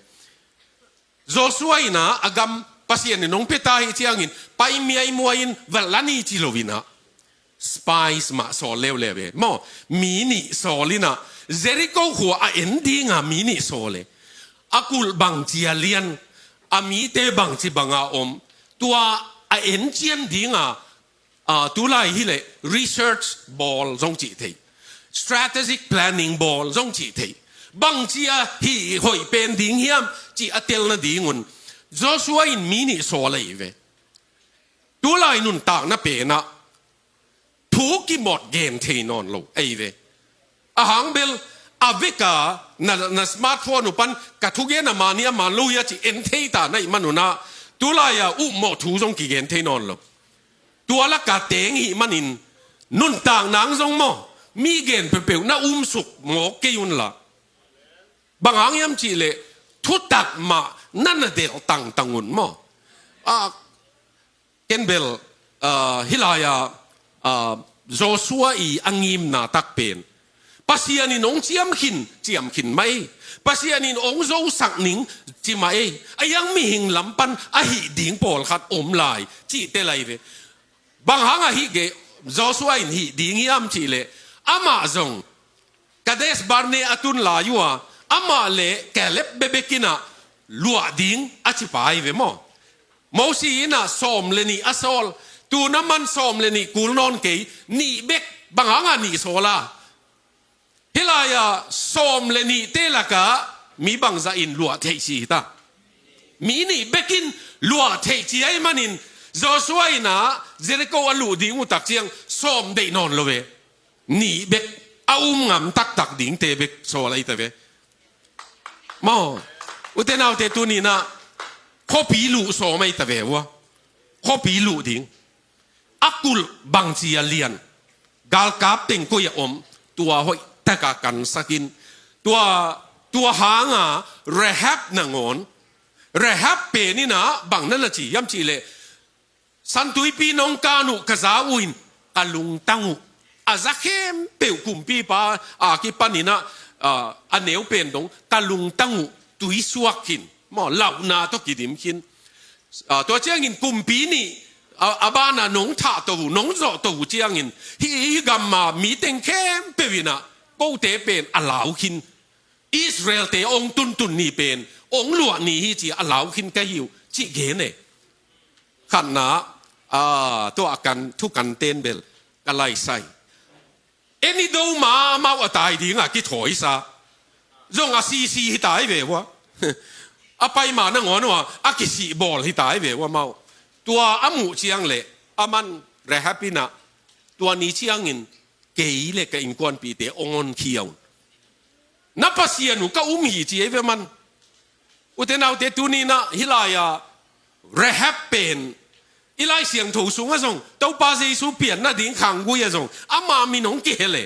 Joshua in ah a gam Pasian in hong pia ta hi ciangin, pai miaimuai in, va la ni ci lo in ah. Spies mah sawl leuleu e. Maw, mi nih sawl in ah, Jericho khua a en dinga mi nih sawl e. A kulh bangci a lian, a mite bangci banga om. Tua a en cian dinga, a, tu lai hi leh research bawl zong cih theih. Strategic planning bawl zong cih theih. Bangci a hih hoih pen ding hiam cih a telna dingun Joshua in mi nih sawl ahi ve. Tu lai nuntakna pen ah thu kimawt gen thei nawn lo ahi ve. A hang bel a veka na, na smartphone uh pan ka thugen a mani a man lo hia ci en thei ta na hih man un ah, tu lai-a upmawh thu zong kigen thei nawn lo. Tua laka teng hih manin nuntak nang zong maw, mi gen peuhpeuh na umsuk mawk kei un la. Bang hang hiam cih leh thutak mah na na delh tangtang un maw. A, ken bel, ah, hih lai-a, ah, Joshua i a ngimna tak pen Pasian in hong ciamkhin, ciamkhin mah ei. Pasian in hong zosak ning ci mah ei. A hiang mihing lam pan a hih ding pawlkhat om lai cihte lai ve. Bang hang a hih gei Joshua in hih ding hiam cih leh amah zong Kadesh Barnea a tun lai uh a, amah le Caleb bekbek in ah luah ding a cipa hi ve maw. Mosi in ah sawm le nih a sawl, tu na man sawm le nih kul nawn kei, nih bek, bang hang a nih sawl a. Hih lai-a sawm le nihte lakah mi bangzah in luah theih ci hi ta. Mi nih bek in luah theih ci ahih manin Joshua in ah Jericho a luh ding uh tak ciang sawm deih nawn lo ve. Nih bek a um ngam taktak dingte bek sawl ahi ta ve. Maw, ute naute tuni in ah khuapi luh sawm ahi ta ve ua. Khuapi luh ding. A kulh bangci a lian. Galkap teng koi a om. Tua hoih taka kansak in. Tua, tua hanga Rahab nangawn. Rahab pen in ah bang na na ci hiam cih leh San Tuipi nong kan uh ka za uh in ka lungtang uh. A za khempeuh kumpipa a kipan in ah, ah, a neu pen dong ka lungtang uh tuisuak khin. Maw, lauhna tawh kidim khin. Ah, tua ciangin kumpi nih, ah, a banah nong thahto uh, nong zawhto uh ciangin hih, hih gama mi teng khempeuh in ah kote pen a lau khin. Israel-te hong tuntun ni pen hong luah ni hi ci a lau khin ka hi uh cih gen e. Khatna, ah, tua a kan, thukan ten bel ka laisai. En i do ma amau a tai dingah kithawisa zong a sisi hi tai ve ua. A pai ma nangawn ua a kisihbawl hi tai ve ua amau. Tua a muh ciang le aman Rahab innah tua ni ciangin kei le ka innkuanpihte ong honkhia un. Na Pasian uh ka um hi ci ei ve man. Ute naute tuninah hih lai-a Rahab pen i Lai Siangtho sungah zong Topa Jesu pian nading khanggui ah zong ama min hong kihel e.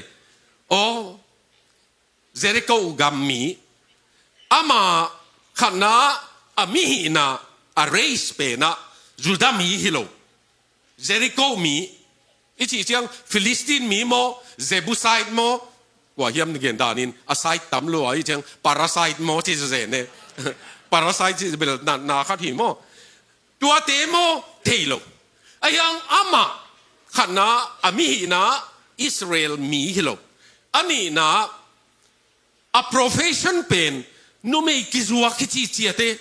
Aw, Jericho gam mi, ama khatna a mihihna a race penah Judah mi hi lo. Jericho mi i cih ciang Philistine mi maw, Jebusite maw, kua hiam gen danin a site tam lua i ciang parasite maw ci zen e. Parasite ci bel na, na khat hi maw. Tuate maw thei lo. Ahiang amah khatna a mihihna Israel mi hi lo. A nihna a profession pen numei kizuak hi ciciate.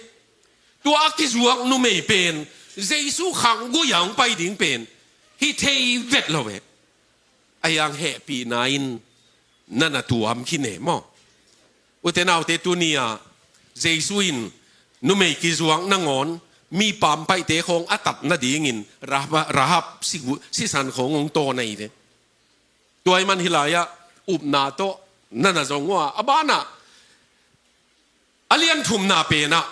Tua a kizuak numei pen Jesu khanggui-a hong pai ding pen hi thei vet lo e. Ahiang hehpihna in na na tuam khin e maw. Ute naute tuni-a Jesu in numei kizuak nangawn mi pampaihte khawng a tat nadingin Rahab, Rahab sigu-, sisan khawng hong tawn ahi ve. Tua i man hih lai-ah upna tawh na na zong uh a, a banah a lian thumna penah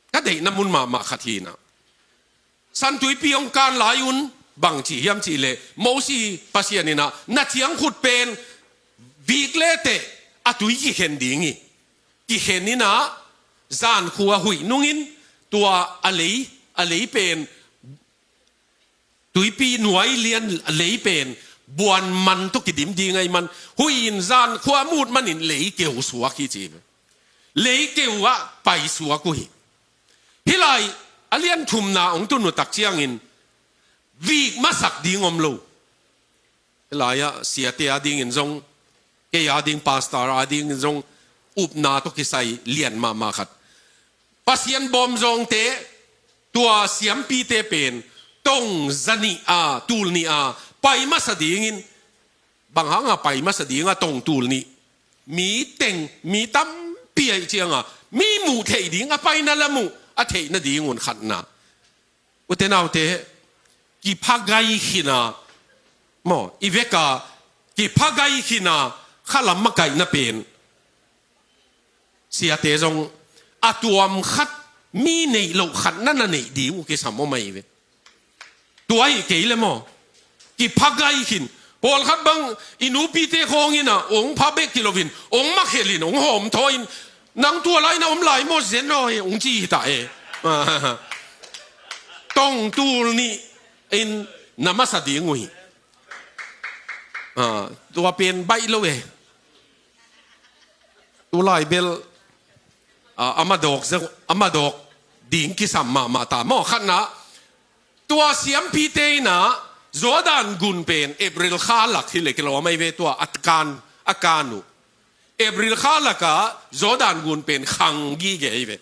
ka deihna mun mahmah khat hinah San Tuipi hong kan lai un bang ci hiam cihleh Mosi Pasian innah na ciangkhut pen vik leteh a tui kikhen ding hi. Kikhen innah zankhua huih nungin tua a lei, a lei pen tuipi nuai lian lei pen buan man tawh kidim ding ahi man, huih in zankhua mut manin lei keu suak hi ci. Lei keu ah pai suak uh hi. Hih lai a lian thumna hong tun uh tak ciangin vik masak ding om lo. Hih lai-ah siate a dingin zong, kei a ding pastor a dingin zong upna tawh kisai lian mahmah khat. Pasian bawmzawngte, tua siampite pen tong za nih a, tul nih a pai masa dingin, bang hanga pai masa dinga tong tul nih, mi teng, mi tampi aih cianga mi muh theih ding a paina lam uh a theih nadingun khatna. Ute naute, kiphagai khina maw, i veka kiphagai khina khalam makaihna pen siate zong a tuam khat mi neih loh khat na na neih ding uh kisam om ahi ve. Tua hi kei le maw? Kiphagai khin. Pawlkhat bang i nupite khawng innah ong pha bek kiloin ong makhelin ong hawm thaw in, nang tua lai na om lai maw zen aw hi ong ci hi ta e. Tong tul nih in na masa ding uh hi. Ah, tua pen baih lo e. Tulai bel ah, a madawk zek, a madawk ding kisam mahmah ta maw khatna. Tua siampite innah Jordan gun pen April kha lak hi le kilawm ahi ve tua a kan, a kan uh. April kha laka Jordan gun pen khang gige ahi ve.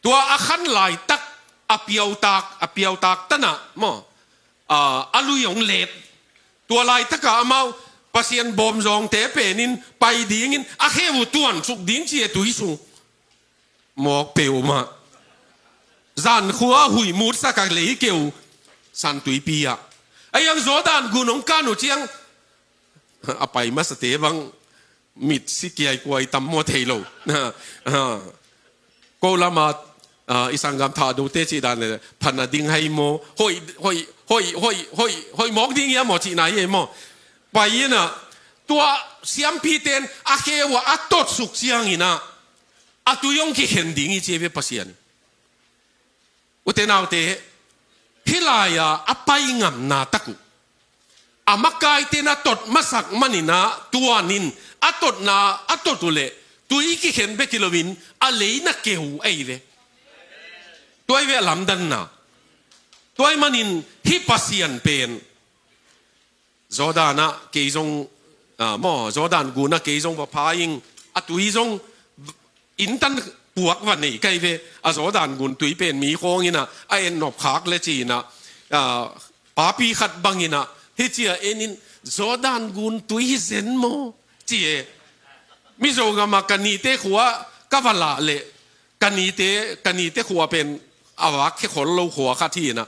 Tua a khan laitak a piautak, a piautak tanah maw, ah, a lui hong let. Tua laitaka amau Pasian bawmzawngte penin pai dingin a khe uh tuansuk ding ci a tui sung. Mawk peuhmah. Zankhua huih mutsak a lei keu San Tuipi ah. A iang Jordan gun hong kan uh ciang a pai masate bang mit si kiaikuai tam maw thei lo. Ko lama, ah, i sanggam thahdote cih dan le phan a ding hai maw, hoih, hoih, hoih mawk ding ia maw cihna hi ei maw. Pai innah tua siampiten a khe uh a totsuk cianginah a tui hong kikhen ding hi ci ve Pasian. Ute naute, hih lai-a a pai ngamna tak uh a makaite na tot masak maninah tuanin a totna a tot uh leh tui kikhen bek hi loin a lei na keu ahi ve. Tua hi ve a lamdanna. Tua hi manin hih Pasian pen Jordan ah kei zong, ah, maw, Jordan gun ah kei zong va pha ing, a tui zong inntan puak va nei kai ve, a Jordan gun tui pen mi khawng innah a en nop khak le ci innah, ah, papi khat bang innah hih cia enin Jordan gun tui hi zen maw? Ci e. Mizo gama ka nite khua ka va lah leh ka nite, ka nite khua pen a vak khe khol lo khua khat hi na.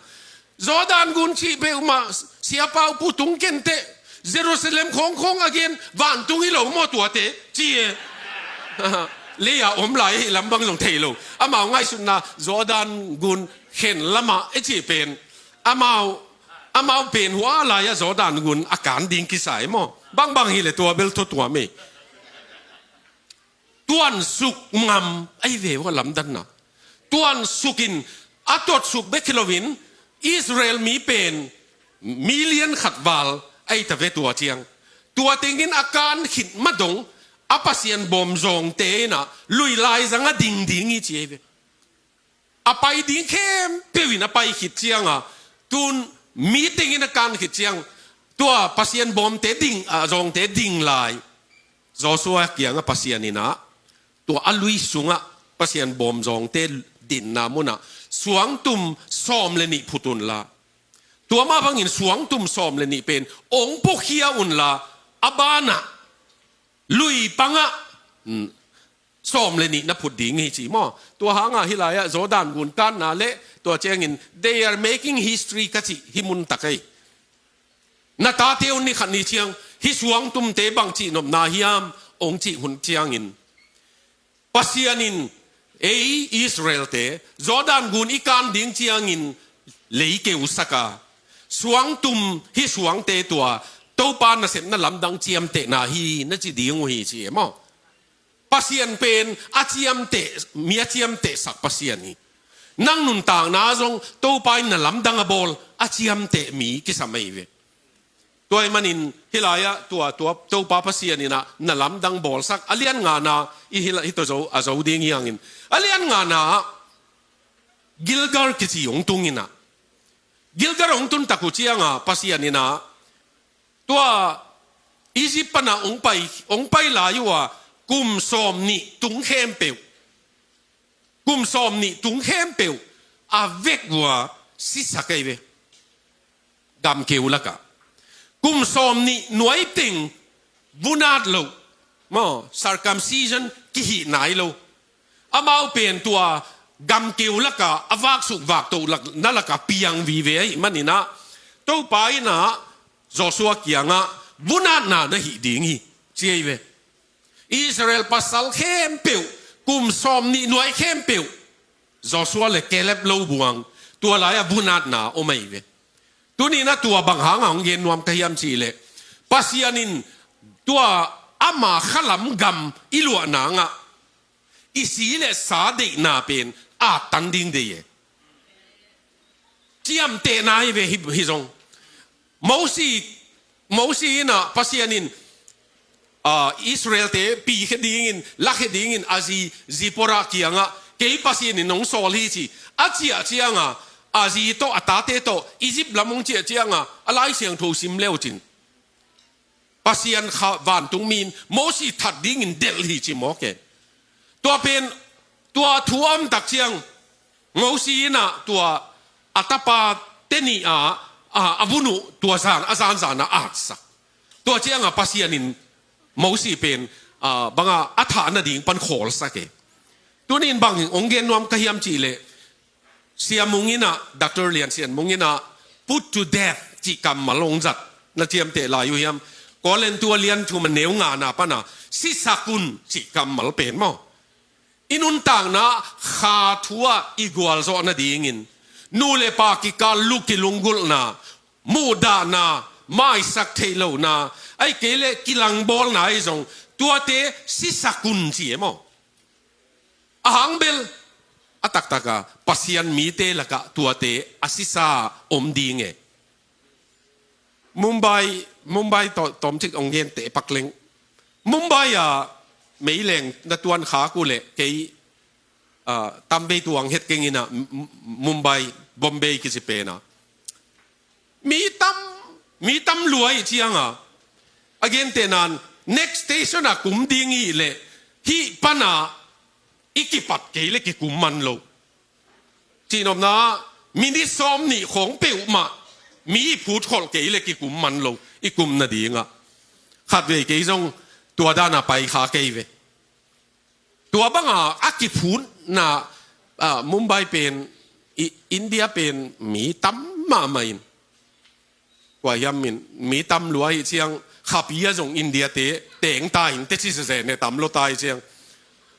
Jordan gun cih peuhmah siapa uh pu tung kenteh, Jerusalem khawngkhawng a gen, vantung hi lo maw tuate? Ci e. Lei-a om lai ahi lam bang zong thei lo. Amau ngaihsutna Jordan gun khen lamah e cih pen amau, amau pen hua lai-ah Jordan gun a kan ding kisai maw? Bangbang hileh tua bel thutuam ei. Tuansuk ngam ahi ve uh a lamdanna. Tuansukin a tuansuk bek hi loin Israel mi pen million khat val ahi ta ve tua ciang. Tua tengin a kan khit madong a Pasian bawm zawngte inah lui laizang a ding ding hi ci ahi ve. A pai ding khempeuh in a pai khit cianga, tun mi tengin a kan khit ciang, tua Pasian bawmte ding, a, zawngte ding lai. Joshua kiangah Pasian inah, tua a lui sungah Pasian bawm zawngte dinna munah suangtum sawm le nih phut unla. Tua mah bangin suangtum sawm le nih pen ong puakhia unla, a banah lui pangah, mm, sawm le nih na phut ding hi ci maw? Tua hangah hih lai-ah Jordan gun kanna le tua ciangin they are making history ka cih hi mun tak ei. Na tate un ni khat ni ciang hih suangtumte bang cihnopna hiam ong cih hun ciangin, Pasian in ei Israelte Jordan gun i kan ding ciangin lei keusak a, suangtum hih suangte tua Topa nasepna lamdang ciamtehna hi na ci ding uh hi ci e maw? Pasian pen a ciamteh, mi a ciamtehsak Pasian hi. Nang nuntakna zong Topa in na lamdang a bawl a ciamteh mi kisam ahi ve. Tua ahih manin hih lai-ah tua, tua Topa Pasian inah na lamdang bawlsak a lian ngana i hih lai-, hih tua zo, a zo ding hi hangin. A lian ngana ah Gilgal kici hong tung inah. Gilgal hong tun tak uh cianga Pasian inah tua Egypt pana hong pai, hong pai lai uh a kum sawm nih tung khempeuh, kum sawm nih tung khempeuh a vek uh a sisak ahi ve. Gamkeu lakah kum sawm nih nuai teng vunat loh maw, circumcision kihih nai lo. Amau pen tua gamkeu lakah a vaksuk vaktoh lak, na lakah piang vive ahih maninah Topa inah Joshua kiangah vunatna na hih ding hi ci ahi ve. Israel pasal khempeuh, kum sawm nih nuai khempeuh Joshua le Caleb lo buang, tua lai-ah vunatna om ahi ve. Tuninah tua bang hanga hong gen nuam ka hiam cihleh, Pasian in tua ama khalam gam i luah nangah i si le sa deihna pen a tan ding dei e. Ciamtehna hi ve hih, hih zong. Mosi, Mosi inah Pasian in, ah, Israelte pikhia dingin, lakhia dingin a zi Zipporah kiangah kei Pasian in hong sawl hi ci a ciah cianga, a zi tawh a tate tawh Egypt lam hong ciah cianga a Lai Siangtho sim leucin Pasian kha vantungmi in Mosi that dingin delh hi ci mawk e. Tua pen, tua thu a om tak ciang Mosi inah tua a tapa te nih a, a, a vun uh tua zan, a zanzan a atsak. Tua cianga Pasian in Mosi pen, a, banga a thah nading pan khawlsak e. Tunin bang hong gen nuam ka hiam cihleh, Siamung inah, Doctor Lian Sian Mung inah put to death cih kammal hong zat na ciamteh lai uh hiam? Korintu a lian thum a neu ngana pana sisak un cih kammal pen maw? I nuntakna kha thu ah i gualzawh nadingin nu le pa kikal luk kilunggulhna, muhdahna, maisak theih lohna, ahih kei leh kilangbawlna ahi zong tuate sisak un ci e maw? A hang bel a taktaka Pasian mite lakah tuate a sisa om ding e. Mumbai, Mumbai tawh tawmcik hong genteh pak leng. Mumbai ah meileng na tuan khak uh leh kei, ah, tamvei tuang het keng inah M-, M-, Mumbai, Bombay kici pen ah mi tam, mi tam lua ih cianga a gentehna in next station ah kum ding ih leh hih pana i kipat kei leh kikum man lo. Cihnopna minute sawm nih khawng peuhmah Mi i phut kholh kei le kikum man lo, i kum nadingah. Khatvei kei zong tua dana pai kha kei ve. Tua banga a kiphutna, ah, Mumbai pen, i, India pen mi tam mahmah in. Tua hiam in, mi tam lua hi ciang, khapi a zong India te, teng ta in, te ci zeze ne tam lo ta hi ciang.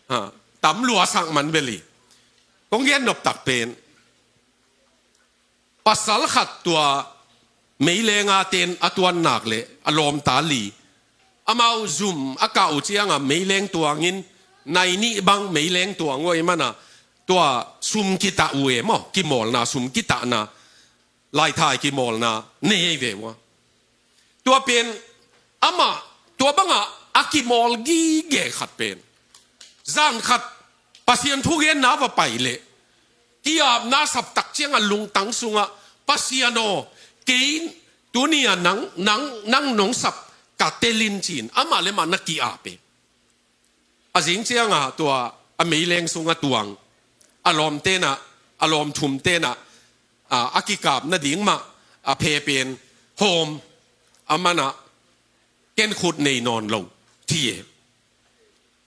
Ha, tam lua sak man bel hi. Kong gen nop tak pen. Pasal khat tua meilenga ten a tuannak le a lawmta li. Amau zum a kah uh cianga meileng tuangin nai nih bang meileng tuang uh ahih mana tua sum kitah uh e maw, kimawlna, sum kitahna, laithai kimawlna nei ei ve uh a. Tua pen amah tua bangah a kimawl gige khat pen. Zan khat Pasian thugenna va pai leh, ki-apna saptak ciangah lungtang sungah, Pasian aw, kei tuni-a nang, nang, nang nong sap ka telin ci-in amah le mah na ki-ap e. A zing ciangah tua a meileng sungah tuang, a lawm tenah, a lawm thum tenah, a, a kikap nading mah a phe pen hawm, a manah ken khut nei nawn lo ci e.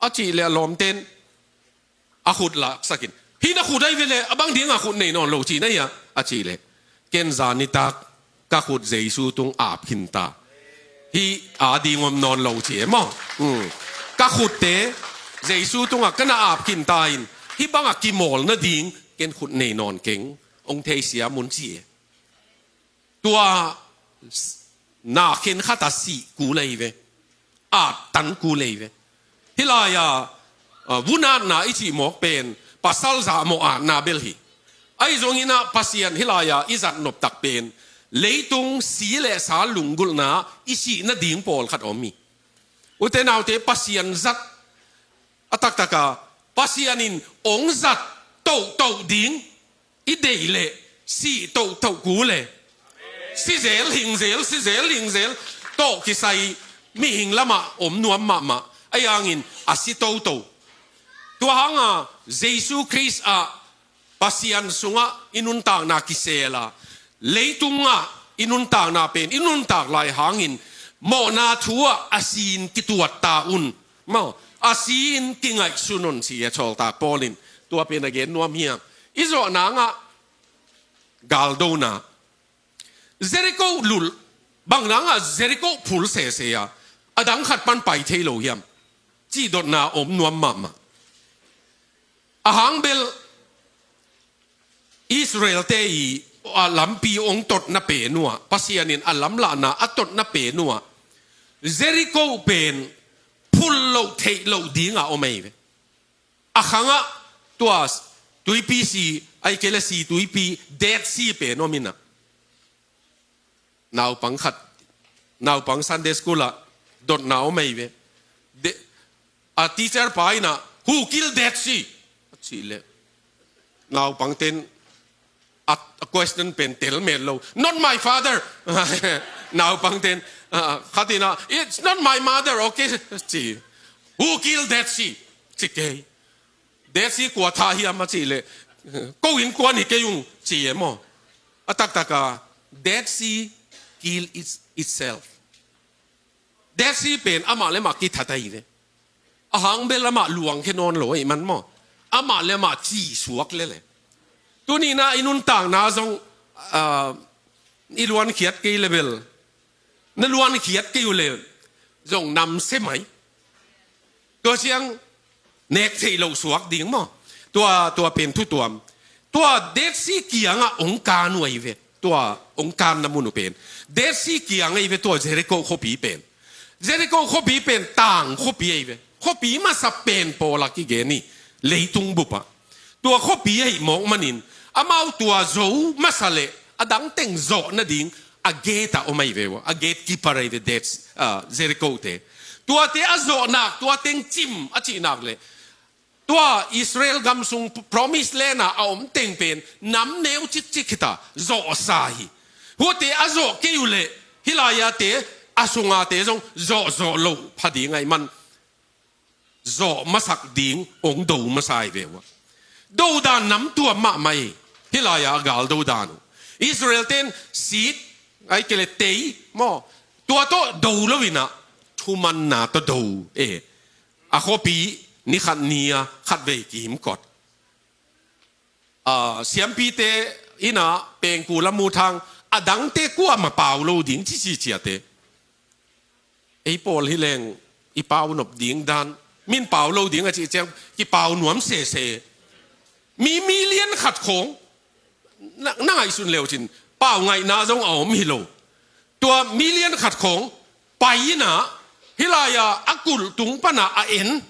A cih le a lawm ten a khut laksakin, hih na khut ahi ve le, a bang dingah khut nei nawn lo ci na hia a cih le, ken zan nitak ka khut Jesu tung ap khin ta. Hih a ding om nawn lo ci e maw? Hmm. Ka khutte Jesu tungah ka na ap khin ta in, hih bangah kimawl nading ken khut nei nawn keng, ong theisiam un ci e. Tua s-, na khen khata sih kul ahi ve. At tan kul ahi ve. Hih lai-a, a, vun atna i cih mawk pen pasal zahmawh atna bel hi. Ahi zongin ah Pasian hih lai-a i zat noptak pen leitung si le sa lunggulhna i sih nading pawlkhat om hi. Ute naute, Pasian zat a taktaka Pasian in ong zat tohtoh ding i deih leh sih tohtoh kul e. Si zel hing zel, si zel hing zel tawh kisai mihing lamah om nuam mahmah. Ahi hangin a si toto. Tua hanga Jesu Khrist ah Pasian sungah i nuntakna kisel a, leitungah i nuntakna pen i nuntak lai hangin mawhna thu ah a si-in kituat ta un. Maw, a si-in kingaihsun un ci a sawltak Paul in tua pen a gen nuam hi a. I zawh nangah galdona. Jeriko lul, bang nangah Jeriko phul sese a, a dang khat pan pai thei lo hiam? Cih dotna om nuam mahmah. A hang bel Israel-te i, a, lampi ong totna pen uh ah, Pasian in a lamlahna a totna pen uh ah, Jeriko pen phul loh theih loh dinga om ahi ve. A khangah tua tuipi si, ahih kei leh si tuipi, Dead Sea pen om in ah. Naupang khat, naupang Sunday school ah dotna om ahi ve. De, a teacher pa in ah, "Who killed Dead Sea?" a cih leh, naupang ten a, a question pen tel met lo. "Not my father." Naupang ten, ah, khat in ah, "It's not my mother, okay?" ci. "Who killed Dead Sea?" ci kei. "Dead Sea kua thah hiam?" a cih leh, "Ko innkuan hi kei ung," ci e maw. A taktaka Dead Sea kill its, itself. Dead Sea pen amah le amah kithat ahi ve. A hang bel amah luangkhia nawn lo ahih man maw, amah le amah cih suak lel e. Tuni-in ah i nuntakna zong, ah, i luankhiat kei leh bel, na luankhiat kei uh leh zong namsia mai. Tua ciang nek theih loh suak ding maw? Tua, tua pen thu tuam. Tua Dead Sea kiangah ong kan uh ahi ve. Tua ong kanna mun uh pen Dead Sea kiang ahi ve, tua Jeriko khuapi pen. Jeriko khuapi pen tang khuapi ahi ve. Khuapi masa pen pawl a kigen hi, leitung bup ah. Tua khuapi ahih mawk manin, amau tua zo masa leh a dang teng zawh nading a gate ah om ahi ve uh a, a gatekeeper ahi ve, Dead, ah, Jeriko-te. Tuate a zawhnak, tua teng cim a cihnak leh, tua Israel gam sung promise land ah a om teng pen nam neu cikcik hita, zawhsa hi. Huate a zawh kei uh leh, hih lai-ate, a sungate zong zawhzawh loh pha ding ahih man, zawh masak ding ong do masa ahi ve uh a. Dodan nam tuam mahmah hi. Hih lai-a a gal dodan uh, Israel-te'n seed Ai kei le tei maw. Tua tawh do lo inah, thumanna tawh do e. A khuapi ni khat ni-a khatvei kimkot. A, siampite inah pengkul a mu thang, a dangte kuamah pau lo ding ci ci ciate. Ei pawl hi leng i pau nop ding dan, min pau lo ding a cih ciang kipau nuam sese. Mi million khat khawng na, na ngaihsun leucin pau ngaihna zong a om hi lo. Tua million khat khawng pai inah, hih lai-a a kulh tung pana a en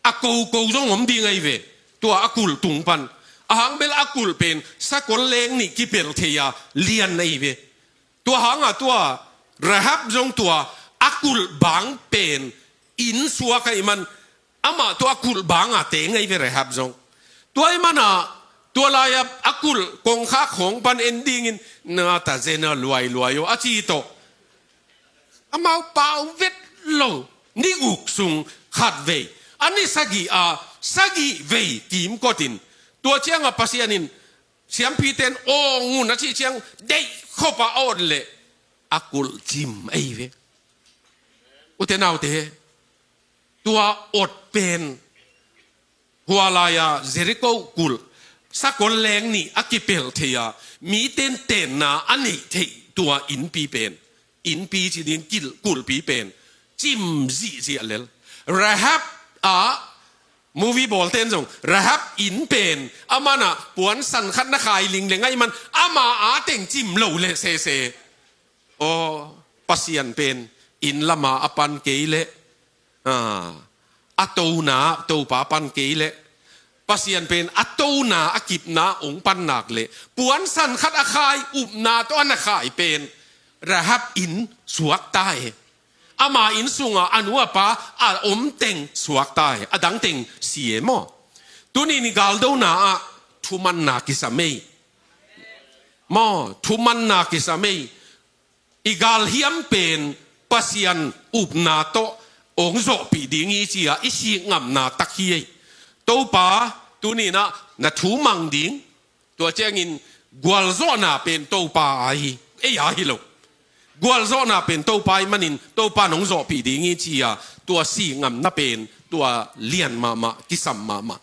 a koko zong om ding ahi ve. Tua a kulh tung pan, a hang bel a kulh pen sakol leng nih kipelh thei-a lian ahi ve. Tua hanga tua Rahab zong tua a kulh bang pen inn suak ahih man, amah tua a kulh banga teng ahi ve Rahab zong. Tua ahih mana tua lai-a a kulh kongkhak khawng pan en dingin, na ta zena luailuai aw a ci tawh, amau pau vet lo. Ni guk sung khatvei, a ni sagih-a sagih vei kimkotin, tua cianga Pasian in siampite in awng un a cih ciang deih khop a awt leh a kulh cim ahi ve. Ute naute, tua awt pen hua lai-a Jericho kulh sakol leng nih a kipelh thei-a, mite in tenna a neih theih tua innpi pen, innpi ci ding, kulh, kulhpi pen cim zihziah lel. Rahab a, movie bawlte in zong Rahab inn pen a mana puansan khat na khai lingleng ahih man ama a teng cim lo leh sese. Aw, Pasian pen inn lama a pan kei leh, a, a tona Topa pan kei leh, Pasian pen a tona a kipna hong pan nak leh, puansan khat a khai upna tawh a na khai pen Rahab inn suak ta e. Ama inn sunga a nu a pa a om teng suak ta e, a dang teng si e maw. Tuni ni galdona ah thumanna kisam ei. Maw, thumanna kisam ei. I galhiam pen Pasian upna tawh hong zawhpih ding hi ci-a i sikngamna tak hi ei. Topa, tuni-in ah na thu mang ding. Tua ciangin gualzawhna pen Topa a hi, ei a hi lo. Gualzawhna pen Topa ahih manin Topa in hong zawhpih ding hi ci-a tua sikngamna pen tua lian mahmah, kisam mahmah.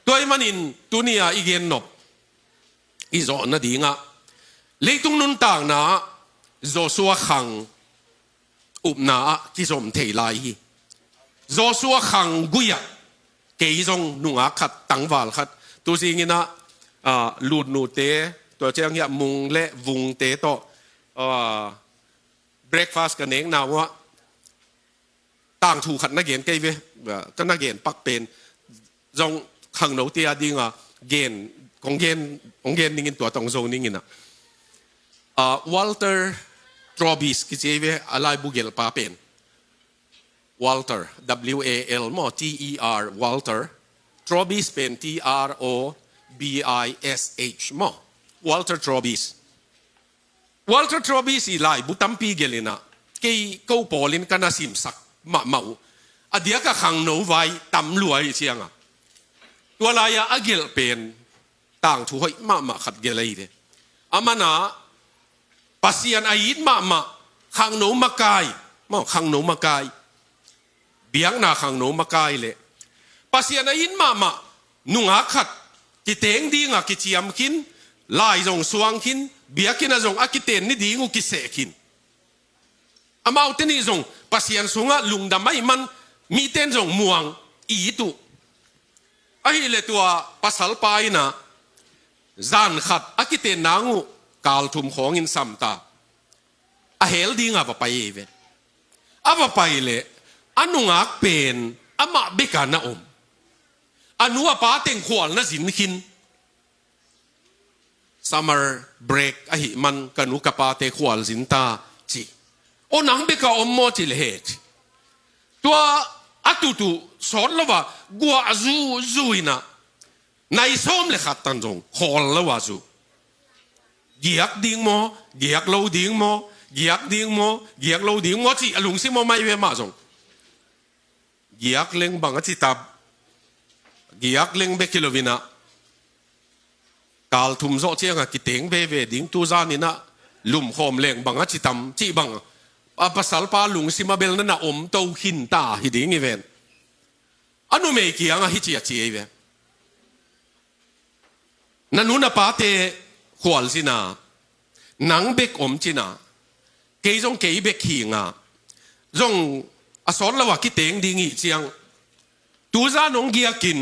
Tua ahih manin tuni-a i gen nop i zawh nadingah leitung nuntakna ah Joshua khang upna ah kizom thei lai hi. Joshua khang gui-ah kei zong nungak khat, tangval khat, tuzingin ah, ah, Lutnute, tua ciang hiah Mung le Vungte tawh, ah, breakfast ka nekna uh ah tangthu khat na gen kei ve. Ka na gen pak pen zong khangnote a dinga gen, kong gen, kong gen ningin tua tawh hong zo ningin ah. Ah, Walter Trobis kici ei ve, a laibu gelhpa pen. Walter, W A L maw, T E R, Walter. Trobis pen T R O B I S H maw. Walter Trobis. Walter Trobis i laibu tampi gelh in ah, kei ko pawlin ka na simsak mahmah uh. A diak a khangno vai tam lua ahih ciangah, tua lai-ah a gelh pen tangthu hoih mahmah khat gelh ahi ve. Aman ah Pasian a it mahmah, khangno makai, maw, khangno makai, biakna khangno makai le Pasian a it mahmah nungak khat kiteng dingah kiciam khin, lai zong suang khin, biakinn ah zong a kiten ni ding uh kiseh khin. Amaute nih zong Pasian sungah lungdam ahih man mite in zong muang, it uh. Ahih leh tua pasalpa in ah zan khat a kiten nang uh kal thum khawngin sam ta. A hell dingah va pai ei ve. A va pai leh a nungak pen amah bek a na om. A nu a pa teng khual na zin khin. Summer break ahih man ka nu ka pate khual zin ta ci. Aw, nang bek a om maw ci leh, he ci. Tua a tut uh sawt lo a guah zuzu in ah nai sawm le khat tan zong khawl lo a zu. Giak ding maw, giak lo ding maw, giak ding maw, giak lo ding maw cih a lungsim om ahi ve mah zong. Giak leng bang a ci tap. Giak leng bek hi lo in ah, kal thum zawh ciangah kiteng veve ding, tuzan in ah lumkhawm leng bang a ci tam, cih bang a pasal pa lungsim a bel na na om to khin ta hi ding hi ven. A numei kiangah hih ci a ci ei ve. Na nu na pate khualzin a, nang bek om cin a, kei zong kei bek hi nga, zong a sawt lo a kiteng ding hi ciang, tuzan hong giakin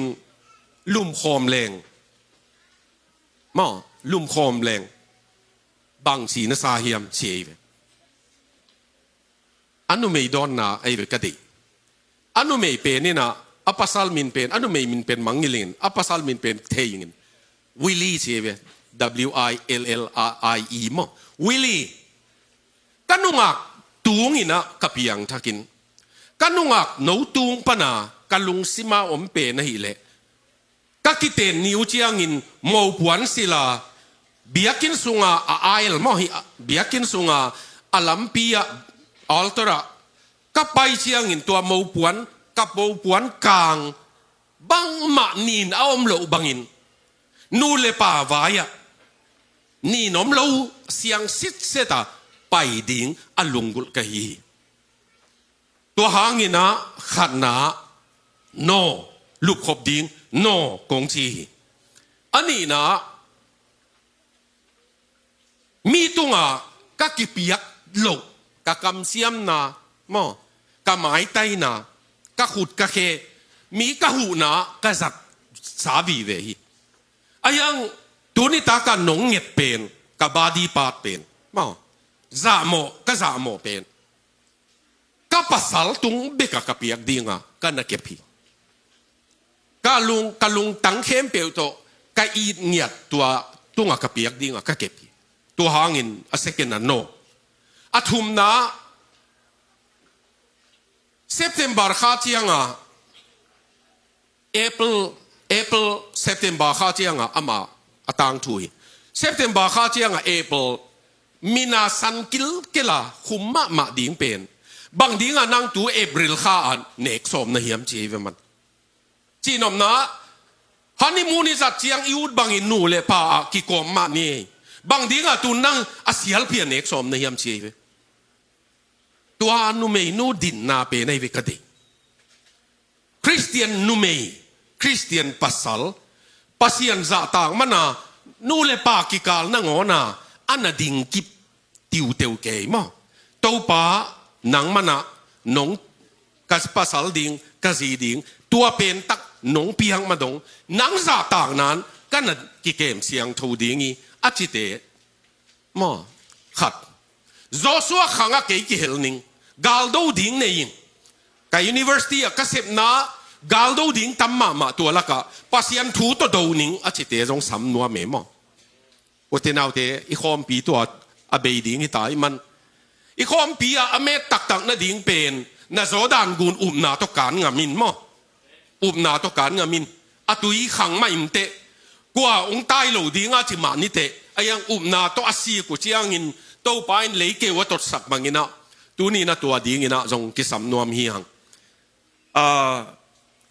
lumkhawm leng. Maw, lumkhawm leng. Bang ci na sa hiam ci ei ve. A numei dawnna ei ve ka deih. A numei pen in a, a pasal min pen, a numei min pen Mangngilh in, a pasal min pen Thei in. Willie ci ei ve. W I L L I E maw. Willie. Ka nungak tung in a ka piangthakin, ka nungak no tung pan a ka lungsim a om pen ahih leh, ka kiten ni uh ciangin mopuan silh a, biakinn sung a, a aisle maw hi, biakinn sung a, a lampi ah, altar ah ka pai ciangin tua mopuan, ka mopuan kang bangmah nin a om loh bangin, nu le pa vai ah nin om lo siang sitset a pai ding a lunggulh ka hi hi. Tua hangin a khatna, no, lupkhop ding, no, kong ci hi. A nihna, mi tungah ka kipiak loh, ka kamsiamna maw, ka maitaina, ka khut ka khe, mi ka huhna ka zat sa vive hi. A hiang tuni taka nong nget pen, ka body part pen maw, zahmawh, ka zahmawh pen, ka pasal tung bek a ka piak ding a ka na kep hi. Ka lung, ka lungtang khempeuh tawh ka it ngiat tua tung a ka piak ding a ka kep hi. Tua hangin a second a no. A thumna, September kha ciang a, April, April, September kha ciang a amah a tangthu hi. September kha ciang a April, min a san kilkel a khum mahmah ding pen, bang ding a nang tu April kha a nek sawm na hiam ci ei ve man. Cihnopna, honeymoon i zat ciang i ut bangin nu le pa ah kikawm mah ni. Bang ding a tu nang a sialpi a nek sawm na hiam ci ei ve. Tua numei nu dinna pen ei ve ka deih. Khristian numei, Khristian pasal, Pasian zahtak man a nu le pa kikal nangawn a a na ding kip tiuteu kei maw. Topa, nangman ah nong, ka pasal ding, ka zi ding, tua pen tak nong piak mah dong, nang zahtak nan ka na kikem siangtho ding hi a cite maw. Khat. Joshua khang ah kei kihel ning, galdo ding nei ing. Ka university ah ka sepna galdo ding tam mahmah, tua lakah Pasian thu tawh do ning a cite zong sam nuam e maw. Ute naute, i khawmpi tua a bei ding hi ta i man. I khawmpi ah a met taktak nading pen na Jordan gun upna tawh kan ngam in maw. Upna tawh kan ngam in. A tui khang mah in teh, kua hong tai lo ding a ci mah ni teh, a hiang upna tawh a sik uh ciangin Topa in leikeu a totsak bangin ah tuni na tua dingin ah zong kisam nuam hi hang. Ah,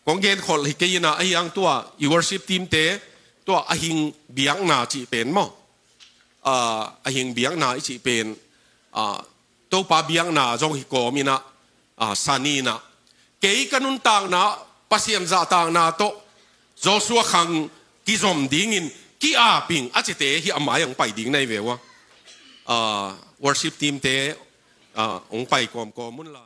kong genkholh hi kei in ah, a hiang tua i worship team te tua a hing biakna cih pen maw. Ah, a hing biakna i cih pen, ah, Topa biakna zong hi kawm in ah, ah, sani in ah, kei ka nuntakna, Pasian zahtakna tawh Joshua khang kizom dingin ki-ap ing a cite hi a mai ang pai ding na hi ve ua. Ah, worship team te, ah, hong pai kawmkawm un la.